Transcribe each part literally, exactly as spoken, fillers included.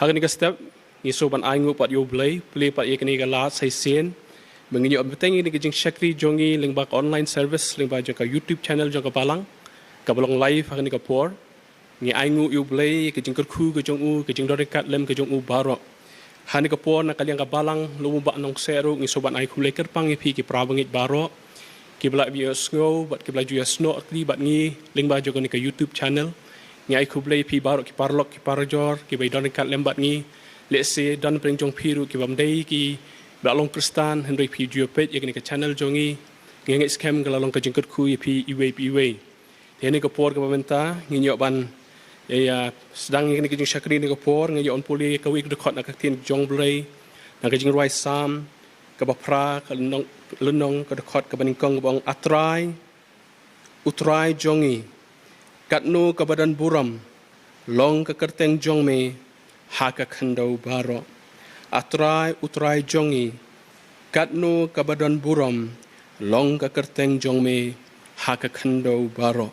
Ha kane ka step, ngi sngewbha ban ai nguh pat ïa U Blei, plie pat ïa kane ka lad sa shisien. Ba ngi ïoh ban bteng ïa kane ka jingshakri jong ngi lyngba ka online service, lyngba jong ka YouTube channel jong ka Balang, kaba long live ha kane ka por. Ngi ai nguh ïa U Blei, ka jingkyrkhu ka jong u, ka jingdon ryngkat lem ka jong u baroh. Ha kane ka por na ka liang ka Balang, lem bad Nongkseh ruh, ngi sngewbha ban ai khublei kyrpang ïa phi ki para bangeit baroh, kiba la ïohsngew bad kiba la ju ïasnoh kti bad ngi lyngba jong kane ka YouTube channel. Ngi ai khublei ïa phi baroh ki paralok ki parajor kiba don ryngkat lem bad ngi. Lehse don pdeng jong phi ruh ki bym dei kiba long Khristan, hynrei phi ju ïa peit ïa kane ka channel jong ngi. Ngi ngeit skhem ka la long ka jingkyrkhu ïa phi iwei pa iwei. Te ha kane ka por kaba mynta, ngin ïoh ban, ïa, ïa, sdang ïa kane ka jingshakri ha kane ka por, ngin ïoh ban pule ïa kawei ka dkhot na ka ktien jong U Blei, na ka jingrwai Salm kaba phra, ka lynnong, lynnong, ka dkhot kaba nyngkong, kaba ong: A Trai, U Trai jong ngi, katno kaba don burom long ka kyrteng jong me ha ka khyndew baroh. A Trai, U Trai jong ngi, katno kaba don burom long ka kyrteng jong me ha ka khyndew baroh.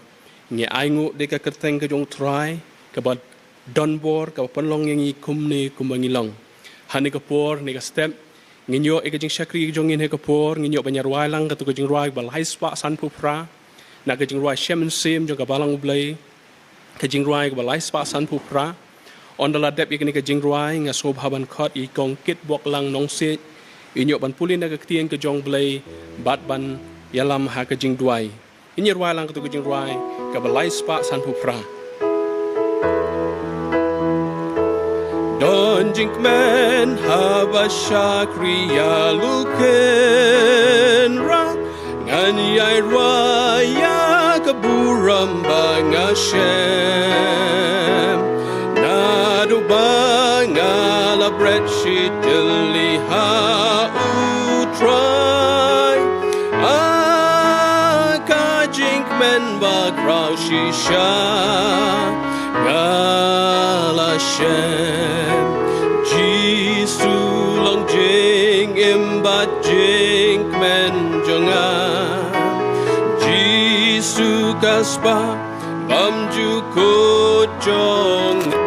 Ngi ai nguh da ka kyrteng ka jong U Trai, kaba don bor, kaba pynlong ïa ngi kumne kumba ngi long. Ha kane ka por, ha kane ka step, ngin ïoh ïa ka jingshakri jong ngi ha kane ka por, ngin ïoh ban ïa rwai lang katto ka jingrwai kaba lai spah sanphew phra, na ka jingrwai Shem Mynsiem jong ka Balang U Blei, ka jingrwai kaba lai spah sanphew phra. Ynda la dep ïa kane ka jingrwai, nga sngewbha ban khot ïa i Kong Kitboklang Nongsiej, in ïoh ban pule na ka ktien ka jong U Blei bad ban ïalam ha ka jingduwai. Ngin ïa rwai lang katto ka jingrwai kaba lai spah sanphew phra. Don jingkmen haba shakri ïa u Kynrad, ngan ïai rwai ïa ka burom ba nga shem. Naduh ba nga la bret shi tylli ha U Trai, ha ka jingkmen bakhraw shisha nga la shem. Jisu long jingim bad jingkmen jong nga. Jisu ka spah bymjukut jong nga.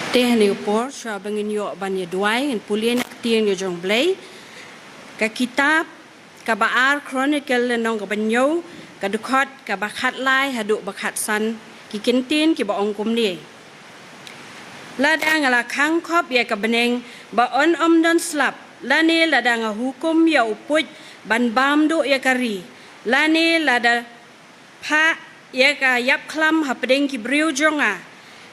Te ha kane ka por, shuwa ba ngin ïoh ban ïa duwai, ngin pule na ka ktien ka jong U Blei. Ka kitab kaba ar Chronicle lynnong kaba hynñiew, ka dkhot kaba khatlai haduh ba khatsan, ki kyntien kiba ong kumne. Lada nga la khang khop ïa ka bneng ba un ym don slap, lane lada nga hukum ïa u puit ban bam duh ïa ka ri, lane lada phah ïa ka ïapkhlam hapdeng ki briew jong nga,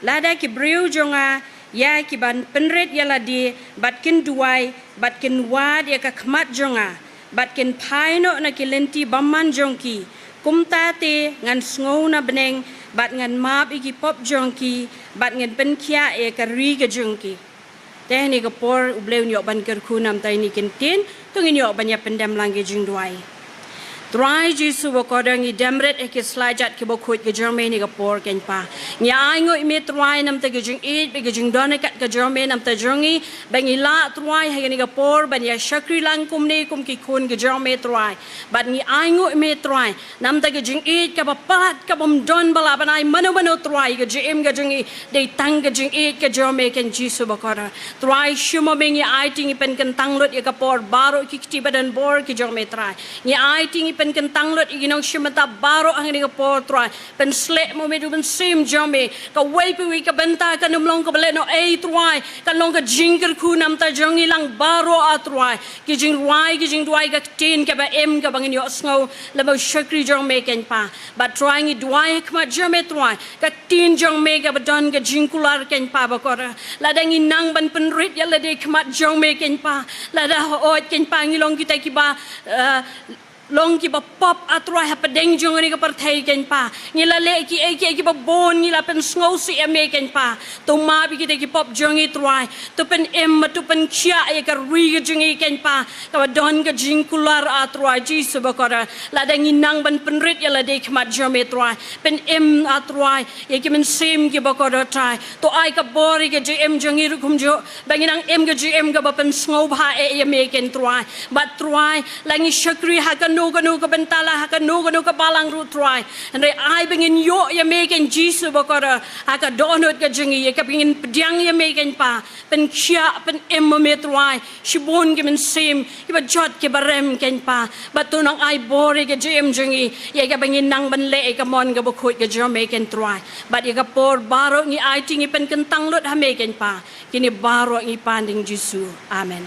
lada ki briew jong nga ïa ki ban pynrit ïa lade, bad kin duwai, bad kin wad ïa ka khmat jong nga, bad kin phai noh na ki lynti bymman jong ki, kumta te ngan sngew na bneng, bad ngan map ïa ki pop jong ki, bad ngan pynkhiah ïa ka ri ka jong ki. Te ha kane ka por U Blei un ïoh ban kyrkhu namar ïa kine ki kyntien, to ngin ïoh ban ïa pyndem lang ki jingduwai. Trai Jisu bakordor, ngi dem rit ha ki slajat kiba khuid ka jong me ha kane ka por Kynrad. Ngi ainguh ïa me Trai namar ka jingïeit bad ka jingdon ryngkat ka jong me namar jong ngi, ba ngi lah Trai ha kane ka por ban ïa shakri lang kumne kum ki khun ka jong me Trai. Bad ngi ainguh ïa me Trai namar ka jingïeit kaba palat kaba ym don ba lah ban ai mano mano Trai, ka jingim ka jong ngi dei tang ka jingïeit ka jong me Kynrad Jisu bakordor. Trai shim ma me, ngi aiti ngi pynkyntang lut ïa ka por baroh, ki kti ba don bor ki jong me Trai. Ngi aiti ngi pynkyntang lut ïa ki nongshim bynta baroh ha kane ka por Trai. Pynshlur ma me da u Mynsiem jong me. Kawei pa kawei ka bynta kan ym long kaba lehnohei Trai. Kan long ka jingkyrkhu namar jong ngi lang baroh ah Trai. Ki jingrwai, ki jingduwai, ka ktien kaba im kaba ngin ïohsngew lyngba u shakri jong me Kynrad. Bad Trai ngi duwai ha khmat jong me Trai, ka ktien jong me kaba don ka jingkular Kynrad bakordor. Lada ngi nang ban pynrit ïa lade ha khmat jong me Kynrad, lada hooid Kynrad ngi long kita kiba, eh, long kiba pop ah Trai hapdeng jong kane ka pyrthei Kynrad. Ngi la leh kiei kiei kiba bun, ngi la pynsngewsih ïa me Kynrad. To map ïa kita ki pop jong ngi Trai. To pynim, to pynkhiah ïa ka ri ka jong ngi Kynrad, kaba don ka jingkular ah Trai Jisu bakordor. Lada ngi nang ban pynrit ïa lade ha khmat jong me Trai. Pynim ah Trai ïa ki mynsiem kiba kordor Trai. To ai ka bor ïa ka jingim jong ngi ruh kumjuh, ba ngin nang im ka jingim kaba pynsngewbha eh ïa me Kynrad. Bad Trai, la ngi shakri ha kano kano ka bynta, la ha kano kano ka balang ruh Trai, hynrei ai ba ngin ïoh ïa me Kynrad Jisu bakordor ha ka dohnud ka jong ngi, ïa kaba ngin pdiang ïa me Kynrad. Pynkhiah, pynim ma me Trai shibun ki mynsiem kiba jot kiba rem Kynrad. Bad to nang ai bor ïa ka jingim jong ngi, ïa kaba ngin nang ban leh ïa ka mon kaba khuid ka jong me Kynrad. Bad ïa ka por baroh ngi aiti ngi pynkyntang lut ha me Kynrad. Kine baroh ngi pan ha ka kyrteng Jisu. Amen.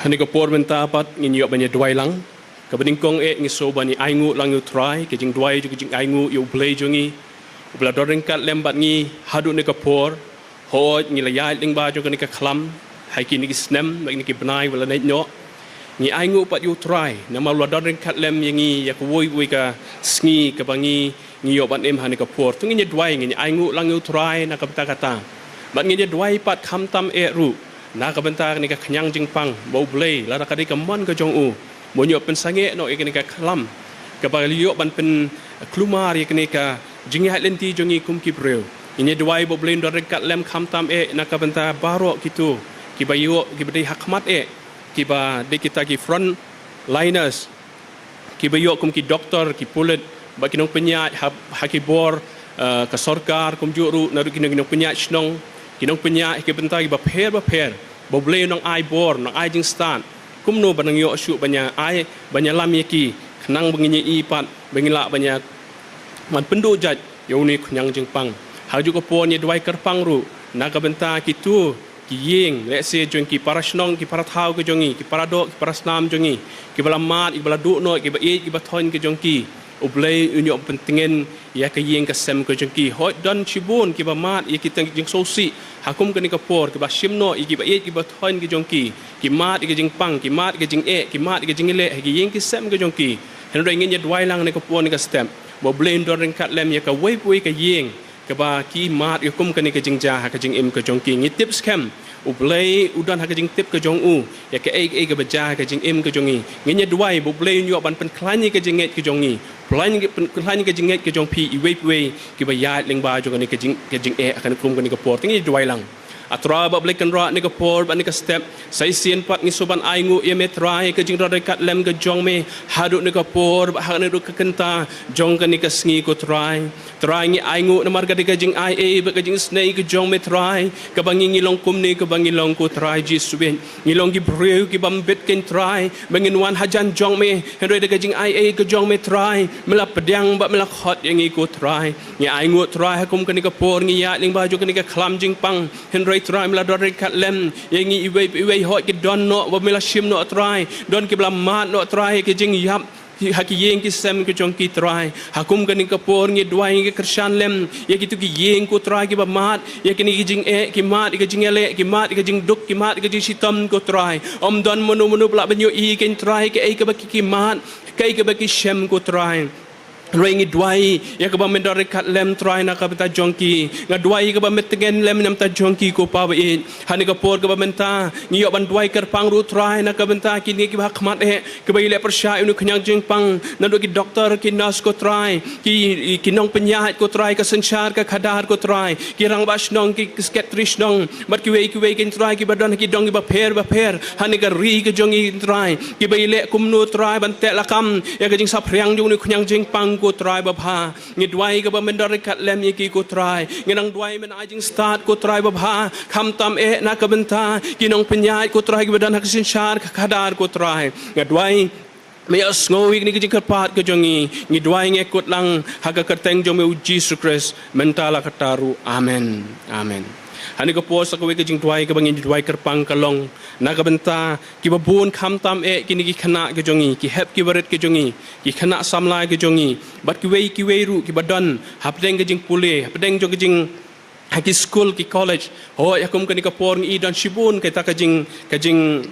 Ha kane ka por mynta pat ngin ïoh ban ïa duwai lang. Kaba nyngkong eh ngi sngewbha ban ïa ainguh lang ïa u Trai, ka jingduwai jong ka jingainguh ïa u Blei jong ngi, uba la don ryngkat lem bad ngi haduh kane ka por. Hooid ngi la ïaid lyngba jong kane ka khlam ha kine ki snem bad kine ki bnai ba la leit noh. Ngi ainguh pat ïa u Trai namar u la don ryngkat lem ïa ngi ïa kawei kawei ka sngi kaba ngi, ngi ïoh ban im ha kane ka por. To ngin ïa duwai, ngin ïa ainguh lang ïa u Trai na ka bynta kata. Bad ngin ïa duwai pat khamtam eh ruh na ka bynta kane ka khñiang jingpang ba u Blei lada ka dei ka mon ka jong u, ba un ïoh pynsangeh noh ïa kane ka khlam kaba la ïoh ban pynkulmar ïa kane ka jingïaid lynti jong ngi kum ki briew. Ngin ïa duwai ba u Blei un don ryngkat lem khamtam eh na ka bynta baroh kito kiba ïoh, kiba dei ha khmat eh, kiba dei kita ki front liners, kiba ïoh kum ki doktor, ki pulit, bad ki nongpynïaid ha, ha ki bor, eh, ka sorkar, kumjuh ruh naduh ki nong, ki nongpynïaid shnong, ki nongpynïaid ha ki bynta kiba pher bapher. Ba u Blei un nang ai bor, nang ai jingstad kumno ban nang ïoh shuh ban ïa ai, ban ïalam ïa ki, khnang ba ngin ïohi pat ba ngin lah ban ïa, ban pynduh jait ïa une u khñiang jingpang. Ha kajuh ka por ngi duwai kyrpang ruh na ka bynta kito ki ïing, lehse jong ki para shnong, ki para thaw ka jong ngi, ki para doh, ki para snam jong ngi, kiba la mad, kiba la duh noh, kiba ïeit, kiba thoiñ ka jong ki. U Blei un ïoh pyntngen ïa ka ïing ka sem ka jong ki. Hooid don shibun kiba mad ïa kita ki jingsngewsih ha kum kane ka por, kiba shim noh ïa kiba ïeit, kiba thoiñ ka jong ki. Ki mad ïa ka jingpang, ki mad ïa ka jingeh, ki mad ïa ka jingïaleh ha ki ïing ki sem ka jong ki. Hynrei ngin ïa duwai lang ha kane ka por, ha kane ka step, ba u Blei un don ryngkat lem ïa kawei pa kawei ka ïing kaba ki mad ïa kum kane ka jingjia ha ka jingim ka jong ki. Ngi tip skhem u Blei u don ha ka jingtip ka jong u ïa kaei kaei kaba jia ha ka jingim ka jong ngi. Ngin ïa duwai ba u Blei un ïoh ban pynkhlaiñ ïa ka jingngeit ka jong ngi, pynkhlaiñ, pynkhlaiñ ïa ka jingngeit ka jong phi iwei pa iwei kiba ïaid lyngba jong kane ka jing, ka jingeh ha kane, kum kane ka por. Te ngin ïa duwai lang. A Trai Bah Blei Kynrad, ha kane ka por bad ha kane ka step, sa shisien pat ngi sngewbha ban ainguh ïa me Trai, ka jingdon ryngkat lem ka jong me haduh ha kane ka por bad ha kane ka kynta jong kane ka sngi ko Trai. Trai, ngi ainguh namar ka dei ka jingai ei bad ka jingisynei ka jong me Trai, kaba ngi ngi long kumne, kaba ngi long ko Trai Jisu bad ngi long ki briew kiba bym bit kein Trai, ba ngin wan hajan jong me, hynrei da ka jingai ei ka jong me Trai, me la pdiang bad me la khot ïa ngi ko Trai. Ngi ainguh Trai ha kum kane ka por ngi ïaid lyngba jong kane ka khlam jingpang, hynrei Trai me la don ryngkat lem ïa ngi iwei pa iwei, hooid ki don noh ba me la shim noh Trai, don kiba la mad noh Trai, ka jingïap ha ki ïing ki sem ka jong ki Trai. Ha kum kane ka por ngi duwai ngi kyrshan lem ïa kito ki ïing ko Trai kiba mad ïa kine ki jingeh, ki mad ïa ka jingïaleh, ki mad ïa ka jingduk, ki mad ïa ka jingshitom ko Trai. Ym don mano mano ba lah ban ïohi kein Trai kaei kaba ki, ki mad, kaei kaba ki shem ko Trai. Hynrei ngi duwai ïa kaba men don ryngkat lem Trai na ka bynta jong ki. Nga duwai ïa kaba men tngen lem na ka bynta jong ki ko Pa ba ïeit. Ha kane ka por kaba mynta ngi ïoh ban duwai kyrpang ruh Trai na ka bynta kine kiba ha khmat eh, kiba ïaleh pyrshah ïa une u khñiang jingpang, naduh ki doktor, ki nurse ko Trai, ki, ki nongpynïaid ko Trai, ka synshar ka khadar ko Trai, ki rangbah shnong, ki, ki secretary shnong, bad kiwei kiwei kein Trai kiba don ha ki dong kiba pher bapher ha kane ka ri ka jong ngi Trai, kiba ïaleh kumno Trai ban teh lakam ïa ka jingsaphriang jong une u khñiang jingpang ko Trai babha. Ngi duwai kaba men don ryngkat lem ïa ki ko Trai. Ngi nang duwai men ai jingstad ko Trai babha, khamtam eh na ka bynta ki nongpynïaid ko Trai kiba don ha ka synshar ka khadar ko Trai. Nga duwai me ïohsngew ïa kane ka jingkyrpad ka jong ngi. Ngi duwai ngi kut lang ha ka kyrteng jong me U Jisu Khrist, mynta la katta ruh. Amen. Amen. Ha kane ka por sa kawei ka jingduwai kaba ngin duwai kyrpang ka long na ka bynta kiba bun, khamtam eh kine ki khynnah ka jong ngi, ki hep ki barit ka jong ngi, ki khynnah samla ka jong ngi, bad kiwei kiwei ruh kiba don hapdeng ka jingpule, hapdeng jong ka jing, ha ki skul, ki college. Hooid, ha kum kane ka por ngi i don shibun kita ka jing, ka jing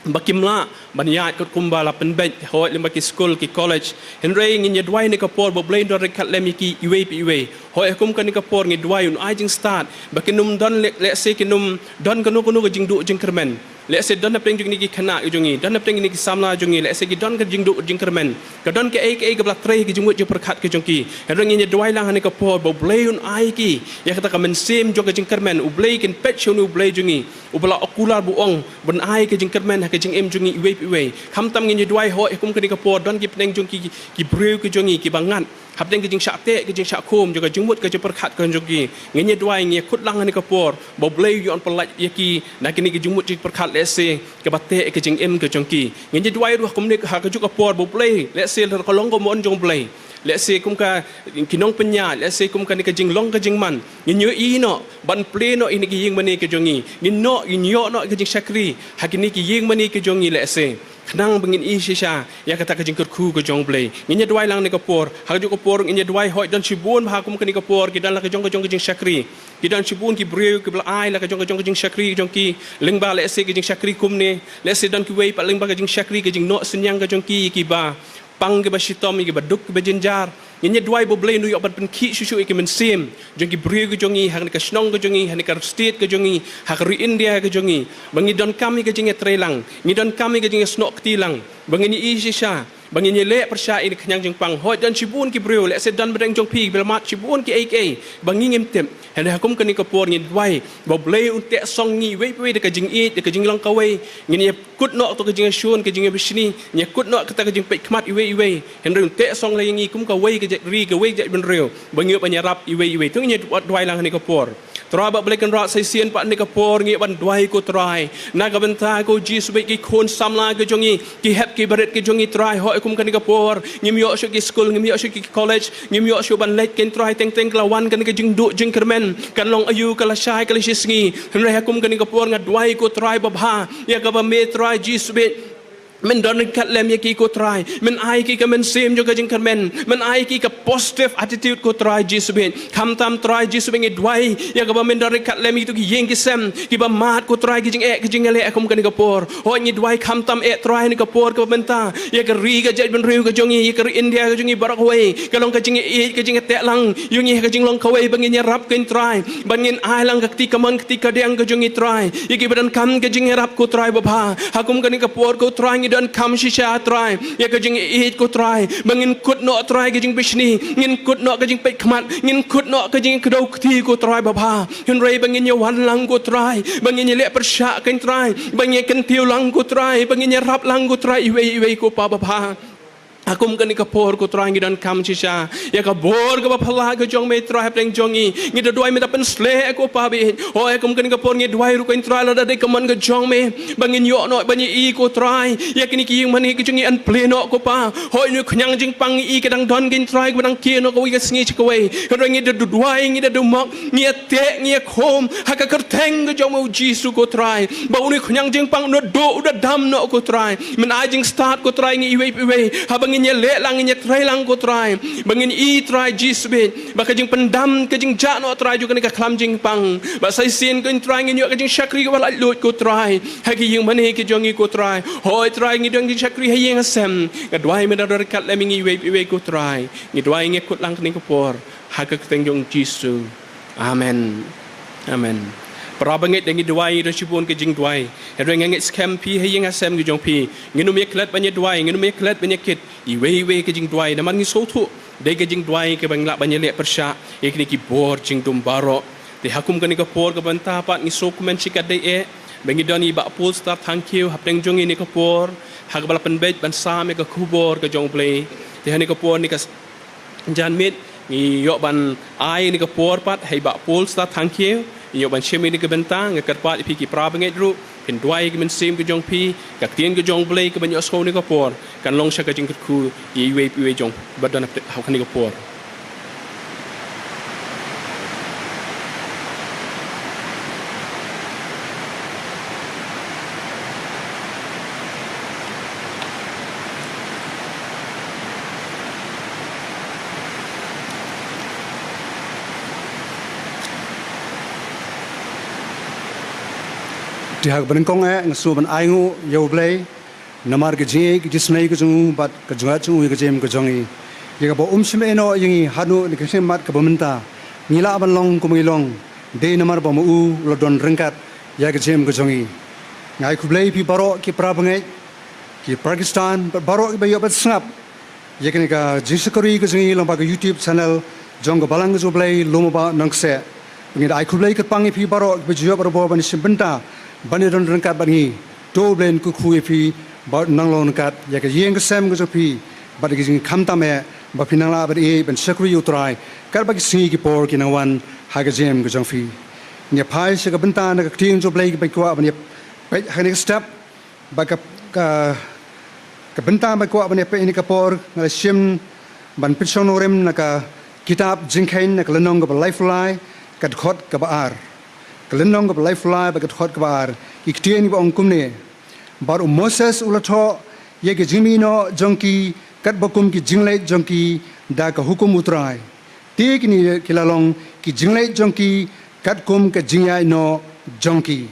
ba kim lah ban ïaid katkum ba la pynbeit, hooid, lyngba ki skul, ki college. Hynrei ngin ïa duwai ha kane ka por ba U Blei un don ryngkat lem ïa ki iwei pa iwei. Hooid, ha kum kane ka por ngi duwai un ai jingstad ba kin ym don, leh, lehse kin ym don kano kano ka jingduh jingkyrmen. Lehse don hapdeng jong kine ki khynnah ka jong ngi, don hapdeng kine ki samla jong ngi, lehse ki don ka jingduh jingkyrmen, ka don kaei kaei kaba la trei ha ka jingmut jingpyrkhat ka jong ki. Hynrei ngin ïa duwai lang ha kane ka por ba U Blei un ai ïa ki ïa kata ka mynsiem jong ka jingkyrmen, U Blei kin peit sha une U Blei jong ngi uba la kular, ba u ong ban ai ka jingkyrmen ha ka jingim jong ngi iwei pa iwei. Khamtam ngin ïa duwai, hooid, ha kum kane ka por don ki bneng jong ki, ki briew ka jong ngi kiba ngat hapdeng ka jingshah teh, ka jingshah khum jong ka jingmut ka jingpyrkhat ka jong ki. Ngin ïa duwai, ngin ïa kut lang ha kane ka por ba U Blei un ïoh pyllait ïa ki na kine ki jingmut jingpyrkhat, lehse kaba teh ka jingim ka jong ki. Ngin ïa duwai ruh kumne ha kajuh ka por ba U Blei, lehse la ka long ka mon jong U Blei, lehse kum ka ki nongpynïaid, lehse kum kane ka jinglong ka jingman, ngin ïohi noh ban plie noh ïa kine ki ïingmane ka jong ngi. Ngin noh, ngin ïoh noh ka jingshakri ha kine ki ïingmane ka jong ngi, lehse khnang ba ngin ïohi shisha ïa kata ka jingkyrkhu ka jong U Blei. Ngin ïa duwai lang ha kane ka por. Ha kajuh ka por ngin ïa duwai, hooid, don shibun ba ha kum kane ka por ki don la ka jong ka jong ka jingshakri. Ki don shibun ki briew kiba la ai la ka jong ka jong ka jingshakri ka jong ki lyngba, lehse ka jingshakri kumne, lehse don kiwei pat lyngba ka jingshakri, ka jingnoh synñiang ka jong ki, kiba pang, kiba shitom, kiba duk, kiba jynjar. Ngin ïa duwai ba U Blei un ïoh ban pynkhih shuh shuh ïa ki mynsiem jong ki briew ka jong ngi ha kane ka shnong ka jong ngi, ha kane ka state ka jong ngi, ha ka ri India ka jong ngi, ba ngi donkam ïa ka jingïatreilang, ngi donkam ïa ka jingïasnoh kti lang, ba ngin ïohi shisha, ba ngin ïaleh pyrshah ïa kane ka khñiang jingpang. Hooid, don shibun ki briew, lehse don hapdeng jong phi kiba la mad shibun kiei kiei ba ngi ngim tip. Hynrei ha kum kane ka por ngin duwai ba U Blei un teh song ngi iwei pa iwei da ka jingïeit, da ka jinglong kawei. Ngin ïa kut noh kato ka jingïashun, ka jingïabishni, ngin ïa kut noh kata ka jingpeit khmat iwei iwei. Hynrei un teh song la ïa ngi kum kawei ka jaitbynriew, kawei ka jaitbynriew ba ngi ïoh ban ïarap iwei iwei. To ngin ïa duwai lang ha kane ka por. Trai Bah Blei Kynrad, sa shisien pat ha kane ka por ngi ïoh ban duwai ko Trai na ka bynta ko Jisu bad ki khun samla ka jong ngi, ki hep ki barit ka jong ngi Trai. Hooid, ha kum kane ka por ngim ïoh shuh ki skul, ngim ïoh shuh ki college, ngim ïoh shuh ban leit kein Trai, teng teng ka la wan kane ka jingduh jingkyrmen, kan long aïu ka lashai ka lashisngi. Hynrei ha kum kane ka por nga duwai ko Trai babha, ïa kaba me Trai Jisu bad men don ryngkat lem ïa ki ko Trai, men ai ki ka mynsiem jong ka jingkyrmen, men ai ki ka positive attitude ko Trai Jisu bad. Khamtam Trai Jisu bad ngi duwai ïa kaba men don ryngkat lem ïa kito ki ïing ki sem kiba mad ko Trai, ki jingeh, ki jingïaleh ha kum kane ka por. Hooid, ngi duwai khamtam eh Trai ha kane ka por kaba mynta ïa ka ri, ka jaitbynriew ka jong ngi, ïa ka ri India ka jong ngi baroh kawei, ka long ka jingïeit, ka jingïateh lang ïa ngi ha ka jinglong kawei ba ngin ïarap kein Trai, ba ngin ai lang ka kti kamon kti kadiang ka jong ngi Trai ïa kiba donkam ka jingïarap ko Trai babha. Ha kum kane ka por ko Trai ngi donkam shisha Trai ïa ka jingïeit ko Trai, ba ngin kut noh Trai ka jingbishni, ngin kut noh ka jingpeit khmat, ngin kut noh ka jingkdew kti ko Trai Baba. Hynrei ba ngin ïa wan lang ko Trai, ba ngin ïa leh pyrshah kein Trai, ba ngin ïa kyntiew lang ko Trai, ba ngin ïa rap lang ko Trai iwei iwei ko Pa Baba. Ha kum kane ka por ko Trai ngi donkam shisha ïa ka bor kaba phylla ka jong me Trai hapdeng jong ngi. Ngi da duwai me da pynshlur ko Pa baieit. Hooid, ha kum kane ka por ngi duwai ruh kein Trai lada dei ka mon ka jong me ba ngin ïoh noh ban ïohi ko Trai ïa kine ki ïing mane ki jong ngi, yn plie noh ko Pa. Hooid, une u khñiang jingpang ngi i ka dang don kein Trai kaba dang kiew noh kawei ka sngi sha kawei. Hynrei ngi da duwai, ngi da dumok, ngi ïa teh, ngi ïa khum ha ka kyrteng ka jong me U Jisu ko Trai, ba une u khñiang jingpang un da duh, un da dam noh ko Trai. Men ai jingstad ko Trai ngi iwei pa iwei, haba ngin ïa leh lang, ngin ïa trei lang ko Trai, ba ngin i Trai Jisu baieit ba ka jingpyndam, ka jingjah noh Trai jong kane ka khlam jingpang, ba sa shisien ko Trai ngin ïoh ka jingshakri kaba laitluid ko Trai ha ki ïing mane ki jong ngi ko Trai. Hooid Trai, ngi don jingshakri ha ïing ha sem. Nga duwai me da don ryngkat lem ïa ngi iwei pa iwei ko Trai. Ngi duwai, ngi kut lang kane ka por ha ka kyrteng jong U Jisu. Amen. Amen. Para bangeit, da ngi duwai, da shibun ka jingduwai. Hynrei nga ngeit skhem phi ha ïing ha sem ki jong phi ngin ym ïa klet ban ïa duwai, ngin ym ïa klet ban ïa kit iwei iwei ka jingduwai, namar ngi sngewthuh dei ka jingduwai kaba ngi lah ban ïa leh pyrshah ïa kine ki bor jingdum baroh. Te ha kum kane ka por kaba mynta pat ngi sngewkmen shikatdei eh ba ngi don i Bah Paul Star Thangkhiew hapdeng jong ngi ha kane ka por, ha kaba la pynbeit ban sam ïa ka khubor ka jong U Blei. Te ha kane ka por, ha kane ka janmiet, ngi ïoh ban ai ha kane ka por pat ha i Bah Paul Star Thangkhiew, ngi ïoh ban shim ïa kane ka bynta. Nga kyrpad ïa phi ki para bangeit ruh, phin duwai ïa ki mynsiem ki jong phi, ka ktien ka jong U Blei kaban ïohsngew ha kane ka por kan long sha ka jingkyrkhu ïa iwei pa iwei jong ba don ha kane ka por. Te ha kaba nyngkong eh nga sngewbha ban ainguh ïa U Blei namar ka jingïeit, ka jingisynei ka jong u bad ka jingïeit jong u ïa ka jingim ka jong ngi, ïa kaba um shym eh noh ïa ngi haduh kane ka khyllipmat kaba mynta ngi lah ban long kumba ngi long, dei namar ba ma u u la don ryngkat ïa ka jingim ka jong ngi. Nga ai khublei ïa phi baroh ki para bangeit, ki para Khristan bad baroh kiba ïoh ban sngap ïa kane ka jingshakri ka jong ngi lyngba ka YouTube channel jong ka Balang ka jong U Blei Lum U Bah Nongkseh. Ngi da ai khublei kyrpang ïa phi baroh kiba ju ïoh barabor ban ïashim bynta ban ïadon ryngkat bad ngi. To U Blei un kyrkhu ïa phi bad nang long ryngkat ïa ka ïing ka sem ka jong phi bad ïa ka jingkhamtam eh ba phin nang lah ban ïeit ban shakri ïa U Trai katba ki sngi ki por ki nang wan ha ka jingim ka jong phi. Ngi ïa phai sha ka bynta na ka ktien jong U Blei kaba ngi kwah ban ïa peit ha kane ka step. Ba ka, ka, ka bynta ba kwah ban ïa peit ha kane ka por, nga la shim ban pynshong nongrim na ka kitab Jingkheiñ, na ka lynnong kaba laiphew lai, ka dkhot kaba ar. Ka lynnong kaba laiphew lai bad ka dkhot kaba ar. Ki ktien kiba ong kumne: Bad u Moses u la thoh ïa ki jingmih noh jong ki katba kum ki jingleit jong ki da ka hukum U Trai. Te kine ki la long ki jingleit jong ki katkum ka jingïaid noh jong ki.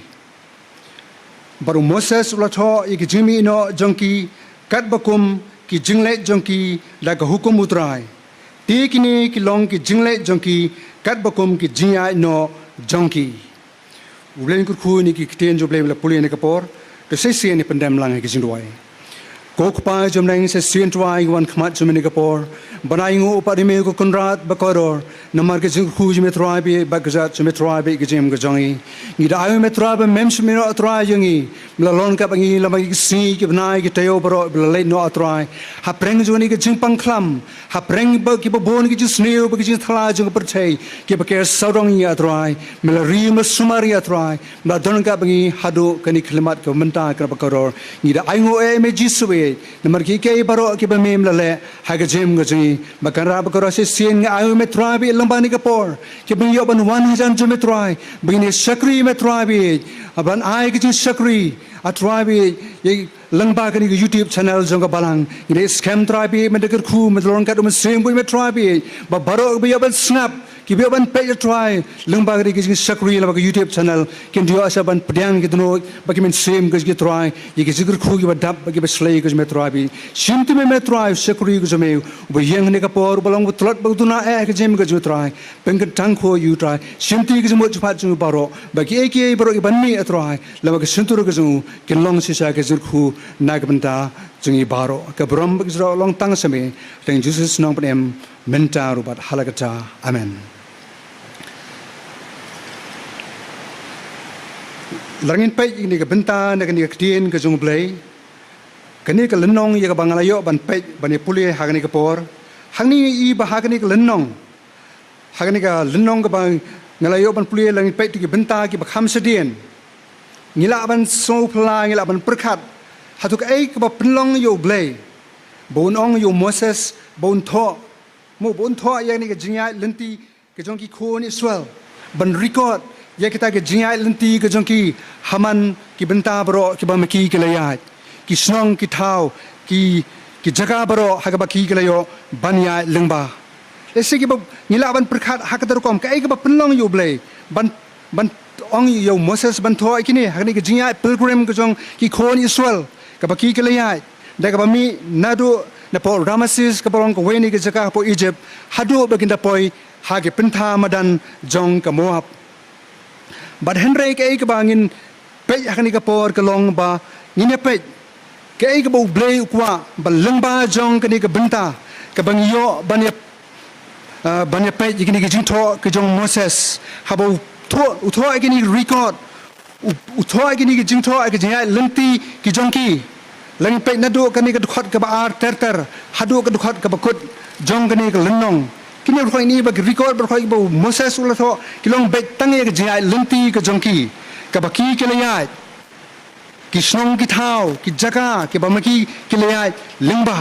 Bad u Moses u la thoh ïa ki jingmih noh jong ki katba kum ki jingleit jong ki da ka hukum U Trai. Te kine ki long ki jingleit jong ki katba kum ki jingïaid noh jong ki. U Blei un kyrkhu ïa kine ki ktien jong U Blei ba la pule ha kane ka por. To sa shisien ngin pyndem lang ha ka jingduwai. Ko Kpa jong U Blei, sa shisien Trai ngi wan khmat jong me ha kane ka por ban ainguh pat ïa me ko Kynrad ba kordor namar ka jingkyrkhu jong me Trai baieit bad ka kjat jong me Trai baieit ha ka jingim ka jong ngi. Ngi da ai ïa me Trai ba mem shym ïehnoh Trai ïa ngi. Me la long ryngkat bad ngi lyngba ki sngi, ki bnai, ki taïew baroh ba la leit noh Trai. Hapdeng jong kane ka jingpang khlam, hapdeng ba kiba bun ki jingsniew bad ki jingthala jong ka pyrthei kiba ker sawdong ïa ngi Trai, me la ri, me la sumar ïa ngi Trai. Me la don ryngkat bad ngi haduh kane ka khyllipmat kaba mynta kaba kordor. Ngi da ainguh ïa me Jisu eh namar kiei kiei baroh kiba me, me la leh ha ka jingim ka jong ngi. Ba Kynrad ba kordor, sa shisien ngi ai ïa me Trai baieit lyngba kane ka por, kiba ngi ïoh ban wan hajan jong me Trai, ba ngin ïa shakri ïa me Trai baieit, ban ai ka jingshakri A Trai baieit, ïa lyngba kane ka YouTube channel jong ka Balang. Ngi da skhem Trai baieit, me da kyrkhu, me da long ryngkat, u Mynsiem Bakhuid me Trai baieit, ba baroh kiba ïoh ban sngap Kiba ïoh ban peit, Trai, lyngba kane ka jingshakri lyngba ka YouTube channel, kin ïoh sa ban pdiang ki dohnud bad ki mynsiem ka jong ki, Trai, ïa ki jingkyrkhu kiba dap bad kiba shlei ka jong me, Trai, ba shimti me, Trai, shakri ka jong me, uba ïeng ha kane ka por, uba long u tlot bad u duna eh ka jingim ka jong me, Trai, pynkyntang khot ïa u, Trai, shimti ka jingmut jingpyrkhat jong u baroh, bad kiei kiei baroh kiban mih, Trai, lyngba ka shyntur ka jong u, kin long shisha ka jingkyrkhu na ka bynta jong ngi baroh. Ka burom bad ka jingkyrkhu long tang sha me, ha ka kyrteng Jisu Khrist nongpynim, mynta ruh bad hala katta. Amen. Lada ngin peit ïa kane ka bynta na kane ka ktien ka jong U Blei, kane ka lynnong ïa kaba nga la ïoh ban peit ban ïa pule ha kane ka por. Hangne ngi i ba ha kane ka lynnong, ha kane ka lynnong kaba nga la ïoh ban pule, lada ngin peit ïa ki bynta kiba kham shadien, ngi lah ban sngewphylla, ngi lah ban pyrkhat, hato kaei kaba pynlong ïa U Blei ba un ong ïa u Moses ba un thoh, mo, ba un thoh ïa kane ka jingïaid lynti ka jong ki khun Israel, ban record ïa kita ki jingïaid lynti ka jong ki ha man ki bynta baroh kiba ma ki ki la ïaid, ki shnong, ki thaw, ki, ki jaka baroh ha kaba ki ki la ïoh ban ïaid lyngba. Lehse kiba ngi lah ban pyrkhat ha kata ka rukom, kaei kaba pynlong ïa U Blei ban, ban ong ïa u Moses ban thoh ïa kine ha kane ka jingïaid pilgrim ka jong ki khun Israel, kaba ki ki la ïaid da kaba mih naduh napoh Rameses, kaba long kawei na ki jaka hapoh Egypt, haduh ba kin da poi ha ki pynthor madan jong ka Moab. Bad hynrei kaei kaba ngin peit ha kane ka por ka long ba ngin ïa peit kaei kaba U Blei u kwah ba lyngba jong kane ka bynta kaba ngi ïoh ban ïa, ah, ban ïa peit ïa kine ki jingthoh ki jong u Moses, haba u thoh, u thoh ïa kine ki record, u, u thoh ïa kine ki jingthoh, ïa ki jingïaid lynti ki jong ki. Lada ngin peit naduh kane ka dkhot kaba ar ter ter haduh ka dkhot kaba kut jong kane ka lynnong, kine baroh kine ba ki record, baroh kine ba u Moses u la thoh, ki long beit tang ïa ki jingïaid lynti ka jong ki, kaba ki ki la ïaid, ki shnong, ki thaw, ki jaka kiba ma ki ki la ïaid lyngba.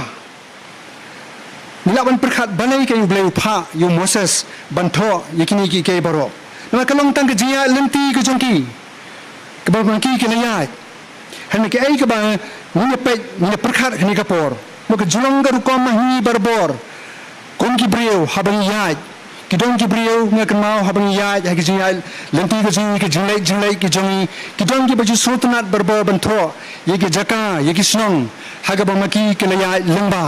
Ngi lah ban pyrkhat balei kaei U Blei u phah ïa u Moses ban thoh ïa kine kiei kiei baroh, namar ka long tang ka jingïaid lynti ka jong ki kaba ma ki ki la ïaid. Hynrei kaei kaba ngin ïa peit, ngin ïa pyrkhat ha kane ka por, mo, ka jinglong ka rukom ma ngi barabor kum ki briew haba ngi ïaid. Ki don ki briew, nga kynmaw, haba ngi ïaid ha ki jingïaid lynti ka jong ngi, ki jingleit jingleit ki jong ngi, ki don kiba ju sngewtynnad barabor ban thoh ïa ki jaka, ïa ki shnong ha kaba ma ki ki la ïaid lyngba.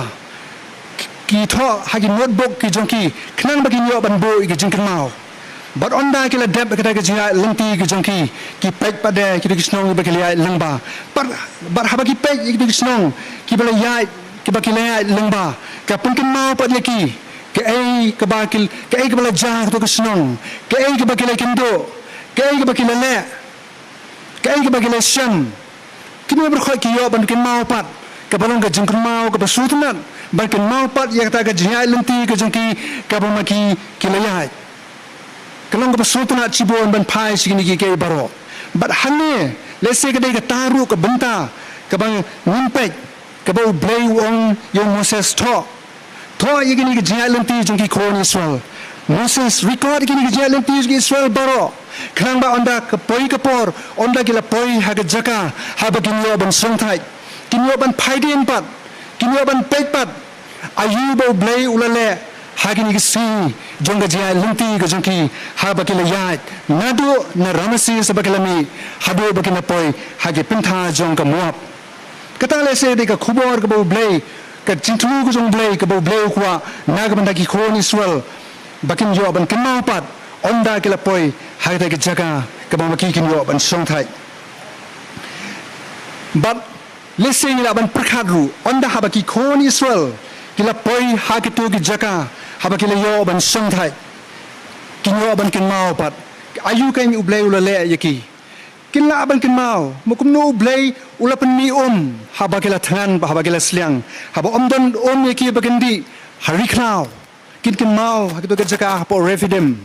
Ki thoh ha ki notebook ki jong ki khnang ba kin ïoh ban buh ïa ki jingkynmaw. Bad ynda ki la dep ïa kita ki jingïaid lynti ki jong ki, ki peit pat de kita ki shnong kiba ki la ïaid lyngba. Bad, bad haba ki peit ïa kita ki shnong kiba la ïaid, kiba ki la ïaid lyngba, ka pynkynmaw pat ïa ki kaei kaba ki, kaei kaba la jia ha kato ka shnong, kaei kaba ki la ïakynduh, kaei kaba ki la leh, kaei kaba ki la shem. Kine baroh ki ïoh ban kynmaw pat, kaba long ka jingkynmaw kaba sngewtynnad ban kynmaw pat ïa kata ka jingïaid lynti ka jong ki kaba ma ki ki la ïaid. Ka long kaba sngewtynnad shibun ban phai sha kine kiei kiei baroh. Bad hangne, lehse ka dei kata ruh ka bynta kaba ngin peit, kaba U Blei u ong ïa u Moses, thoh, thoh ïa kine ki jingïaid lynti jong ki khun Israel. Moses, record ïa kine ki jingïaid lynti jong ki Israel baroh, khnang ba ynda ka poi ka por, ynda ki la poi ha ka jaka haba kin ïoh ban shongthait, kin ïoh ban phai dien pat, kin ïoh ban peit pat aïu ba U Blei u la leh ha kine ki sngi jong ka jingïaid lynti ka jong ki, haba ki la ïaid naduh na Rameses haba ki la mih haduh ba kin da poi ha ki pynthor jong ka Moab. Kata lehse dei ka khubor kaba U Blei, ka jingthmu ka jong U Blei, kaba U Blei u kwah na ka bynta ki khun Israel, ba kin ïoh ban kynmaw pat ynda ki la poi ha kata ka jaka kaba ma ki kin ïoh ban shongthait. Bad lehse ngi lah ban pyrkhat ruh, ynda haba ki khun Israel ki la poi ha kito ki jaka haba ki la ïoh ban shongthait, kin ïoh ban kynmaw pat aïu kein U Blei u la leh ïa ki. Kin lah ban kynmaw, mo, kumno U Blei u la pynmih um haba ki la thngan bad haba ki la sliang, haba ym don um ïa ki ba kin dih ha ri khlaw. Kin kynmaw ha kito ki jaka hapoh Rephidim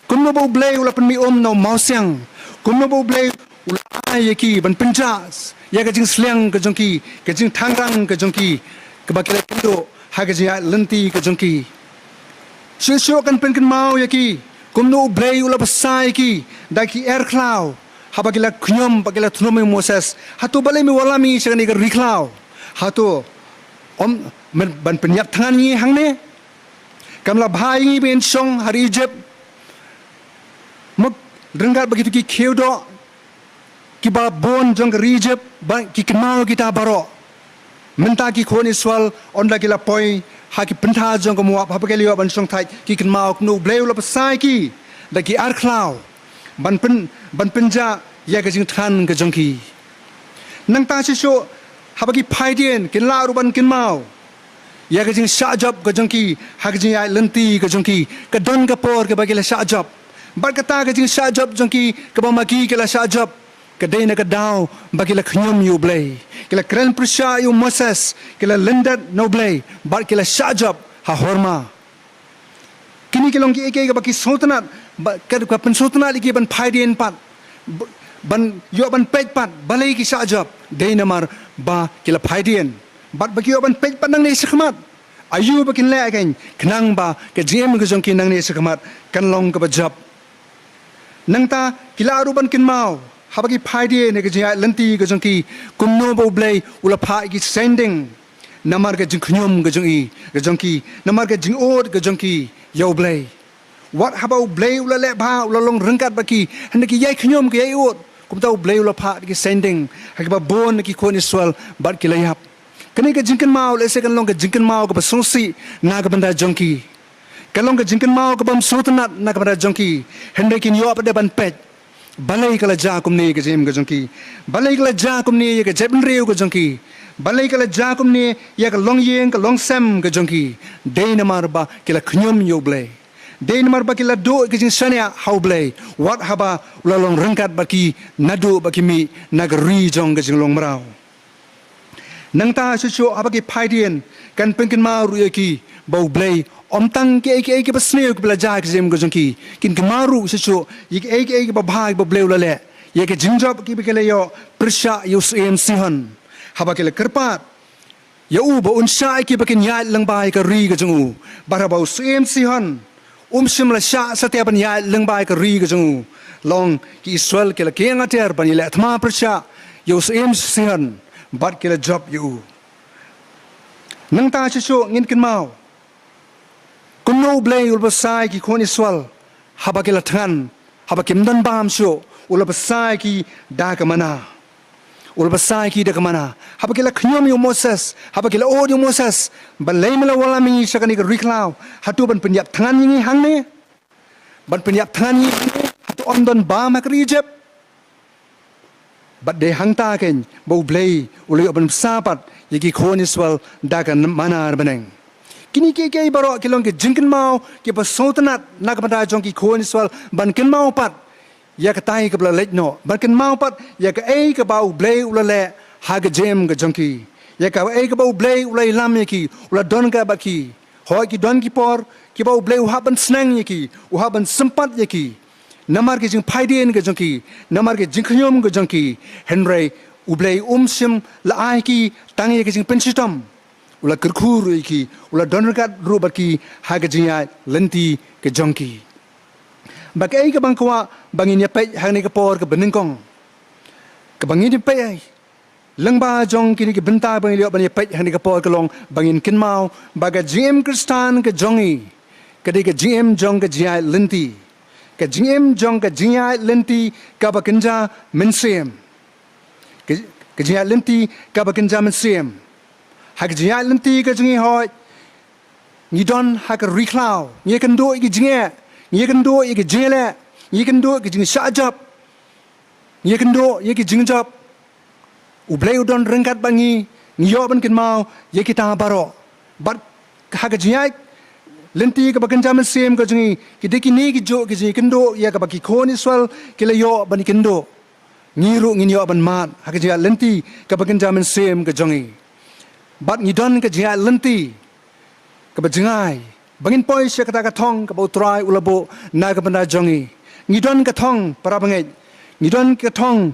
kumno ba U Blei u la pynmih um na u mawsiang, kumno ba U Blei u la ai ïa ki ban pynjah ïa ka jingsliang ka jong ki, ka jingthangrang ka jong ki, kaba ki la ïakynduh ha ka jingïaid lynti ka jong ki. Shuh shuh kan pynkynmaw ïa ki kumno U Blei u la bsa ïa ki da ki er khlaw haba ki la khñium bad ki la thnum ïa u Moses. Hato balei me wallam ïa ngi sha kane ka ri khlaw? Hato ym ban pynïap thngan ïa ngi hangne? Kam la bha ïa ngi ba ngin shong ha ri Egypt? ryngkat bad kito ki khiew doh kiba bun jong ka ri Ijipt, ba ki kynmaw kita baroh. Mynta ki khun Israel, ynda ki la poi ha ki pyntha jong ka Moab, haba ki la ïoh ban shongthait, ki kynmaw kumno U Blei u la bsa ïa ki da ki ar khlaw ban pyn, ban pynjah ïa ka jingthngan ka jong ki. Nangta shuh shuh, haba ki phaidien, kin lah ruh ban kynmaw ïa ka jingshah jop ka jong ki ha ka jingïaid lynti ka jong ki. Ka don ka por kaba ki la shah jop. Bad kata ka jingshah jop jong ki, kaba ma ki ki la shah jop, ka dei na ka daw ba ki la khñium ïa U Blei. Ki la kren pyrshah ïa u Moses, ki la lyndet na U Blei, bad ki la shah jop ha Horma. Kine ki long kiei kiei kaba ki sngewtynnat, ba, ka, ka pynsngewtynnat ïa ki ban phaidien pat, b-, ban ïoh ban peit pat balei ki shah jop. Dei namar ba ki la phaidien, bad ba ki ïoh ban peit pat nangne shakhmat. Aïu ba kin leh kein, khnang ba ka jingim ka jong ki nangne shakhmat kan long kaba jop. Nangta ki lah ruh ban kynmaw, haba ki phaidien ha ka jingïaid lynti ka jong ki, kumno ba U Blei u la phah ïa ki saiñding namar ka jingkhñium ka jong i, ka jong ki, namar ka jingud ka jong ki ïa U Blei. Wat haba U Blei u la leh bha, u la long ryngkat bad ki, hynrei ki ïai khñium, ki ïai ud. Kumta U Blei u la phah ïa ki saiñding ha kiba bun na ki khun Israel, bad ki la ïap. Kane ka jingkynmaw lehse kan long ka jingkynmaw kaba sngewsih na ka bynta jong ki. Kan long ka jingkynmaw kaba sngewtynnat na ka bynta jong ki. Hynrei kin ïoh pat de ban peit balei ka la jia kumne ïa ka jingim ka jong ki. Balei ka la jia kumne ïa ka jaitbynriew ka jong ki. Balei ka la jia kumne ïa ka longïing ka longsem ka jong ki. Dei namar ba ki la khñium ïa U Blei. Dei namar ba ki la duh ïa ka jingshaniah ha U Blei, wat haba u la long ryngkat bad ki naduh ba ki mih na ka ri jong ka jinglong mraw. Nangta shuh shuh, haba ki phaidien, kan pynkynmaw ruh ïa ki ba U Blei, ym tang kiei kiei kiba sniew kiba la jia ha ka jingim ka jong ki, kin kynmaw ruh shuh shuh ïa kiei kiei kiba bha kiba U Blei u la leh, ïa ka jingjop kiba ki la ïoh pyrshah ïa u Syiem Sihon. Haba ki la kyrpad ïa u ba un shah ïa ki ba kin ïaid lyngba ïa ka ri ka jong u. Bad haba u Syiem Sihon um shym la shah satia ban ïaid lyngba ïa ka ri ka jong u, long ki Israel ki la kieng atiar ban ïaleh thma pyrshah ïa u Syiem Sihon bad ki la jop ïa u. Nangta shuh shuh ngin kynmaw kumno U Blei u la bsa ïa ki khun Israel haba ki la thngan, haba kim don bam shuh, u la bsa ïa ki da ka mana. U la bsa ïa ki da ka mana. Haba ki la khñium ïa u Moses, haba ki la ud ïa u Moses, balei me la wallam ïa ngi sha kane ka ri khlaw? Hato ban pynïap thngan ïa ngi hangne? Ban pynïap thngan ïa ngi hangne? Hato ym don bam ha ka ri Ijipt? Bad dei hangta kein ba U Blei u la ïoh ban bsa pat ïa ki khun Israel da ka mana ar bneng. Kine kiei kiei baroh ki long ki jingkynmaw kiba sngewtynnat na ka bynta jong ki khun Israel, ban kynmaw pat ïa katai kaba la leit noh, ban kynmaw pat ïa kaei kaba U Blei u la leh ha ka jingim ka jong ki, ïa kaei kaba U Blei u la ïalam ïa ki, u la don ryngkat bad ki. Hooid, ki don ki por kiba U Blei u hap ban sneng ïa ki, u hap ban sympat ïa ki namar ki jingphaidien ka jong ki, namar ki jingkhñium ka jong ki. Hynrei U Blei um shym la ai ki tang ïa ki jingpynshitom. U la kyrkhu ruh ïa ki, u la don ryngkat ruh bad ki ha ka jingïaid lynti ka jong ki. Bad kaei kaba nga kwah ba ngin ïa peit ha kane ka por kaba nyngkong, kaba ngin ïa peit lyngba jong kine ki bynta ba ngin ïoh ban ïa peit ha kane ka por ka long ba ngin kynmaw ba ka jingim Khristan ka jong ngi ka dei ka jingim jong ka jingïaid lynti. Ka jingim jong ka jingïaid lynti kaba kynja mynsiem. Ka, ka jingïaid lynti kaba kynja mynsiem. Ha ka jingïaid lynti ka jong ngi, hooid, ngi don ha ka ri khlaw, ngi ïakynduh ïa ki jingeh, ngi ïakynduh ïa ki jingeh, ngi ïakynduh ïa ki jingshah jop, ngi ïakynduh ïa ki jingjop. U Blei u don ryngkat bad ngi, ngi ïoh ban kynmaw ïa kita baroh. Bad ha ka jingïaid lynti kaba kynja mynsiem ka jong ngi, ki dei kine ki juh ki jingïakynduh ïa kaba ki khun Israel ki la ïoh ban ïakynduh. Ngi ruh ngin ïoh ban mad ha ka jingïaid lynti kaba kynja mynsiem ka jong ngi. Bad ngi don ka jingïaid lynti kaba jngai ba ngin poi sha kata ka thong kaba U Trai u la buh na ka bynta jong ngi. Ngi don ka thong, para bangeit, ngi don ka thong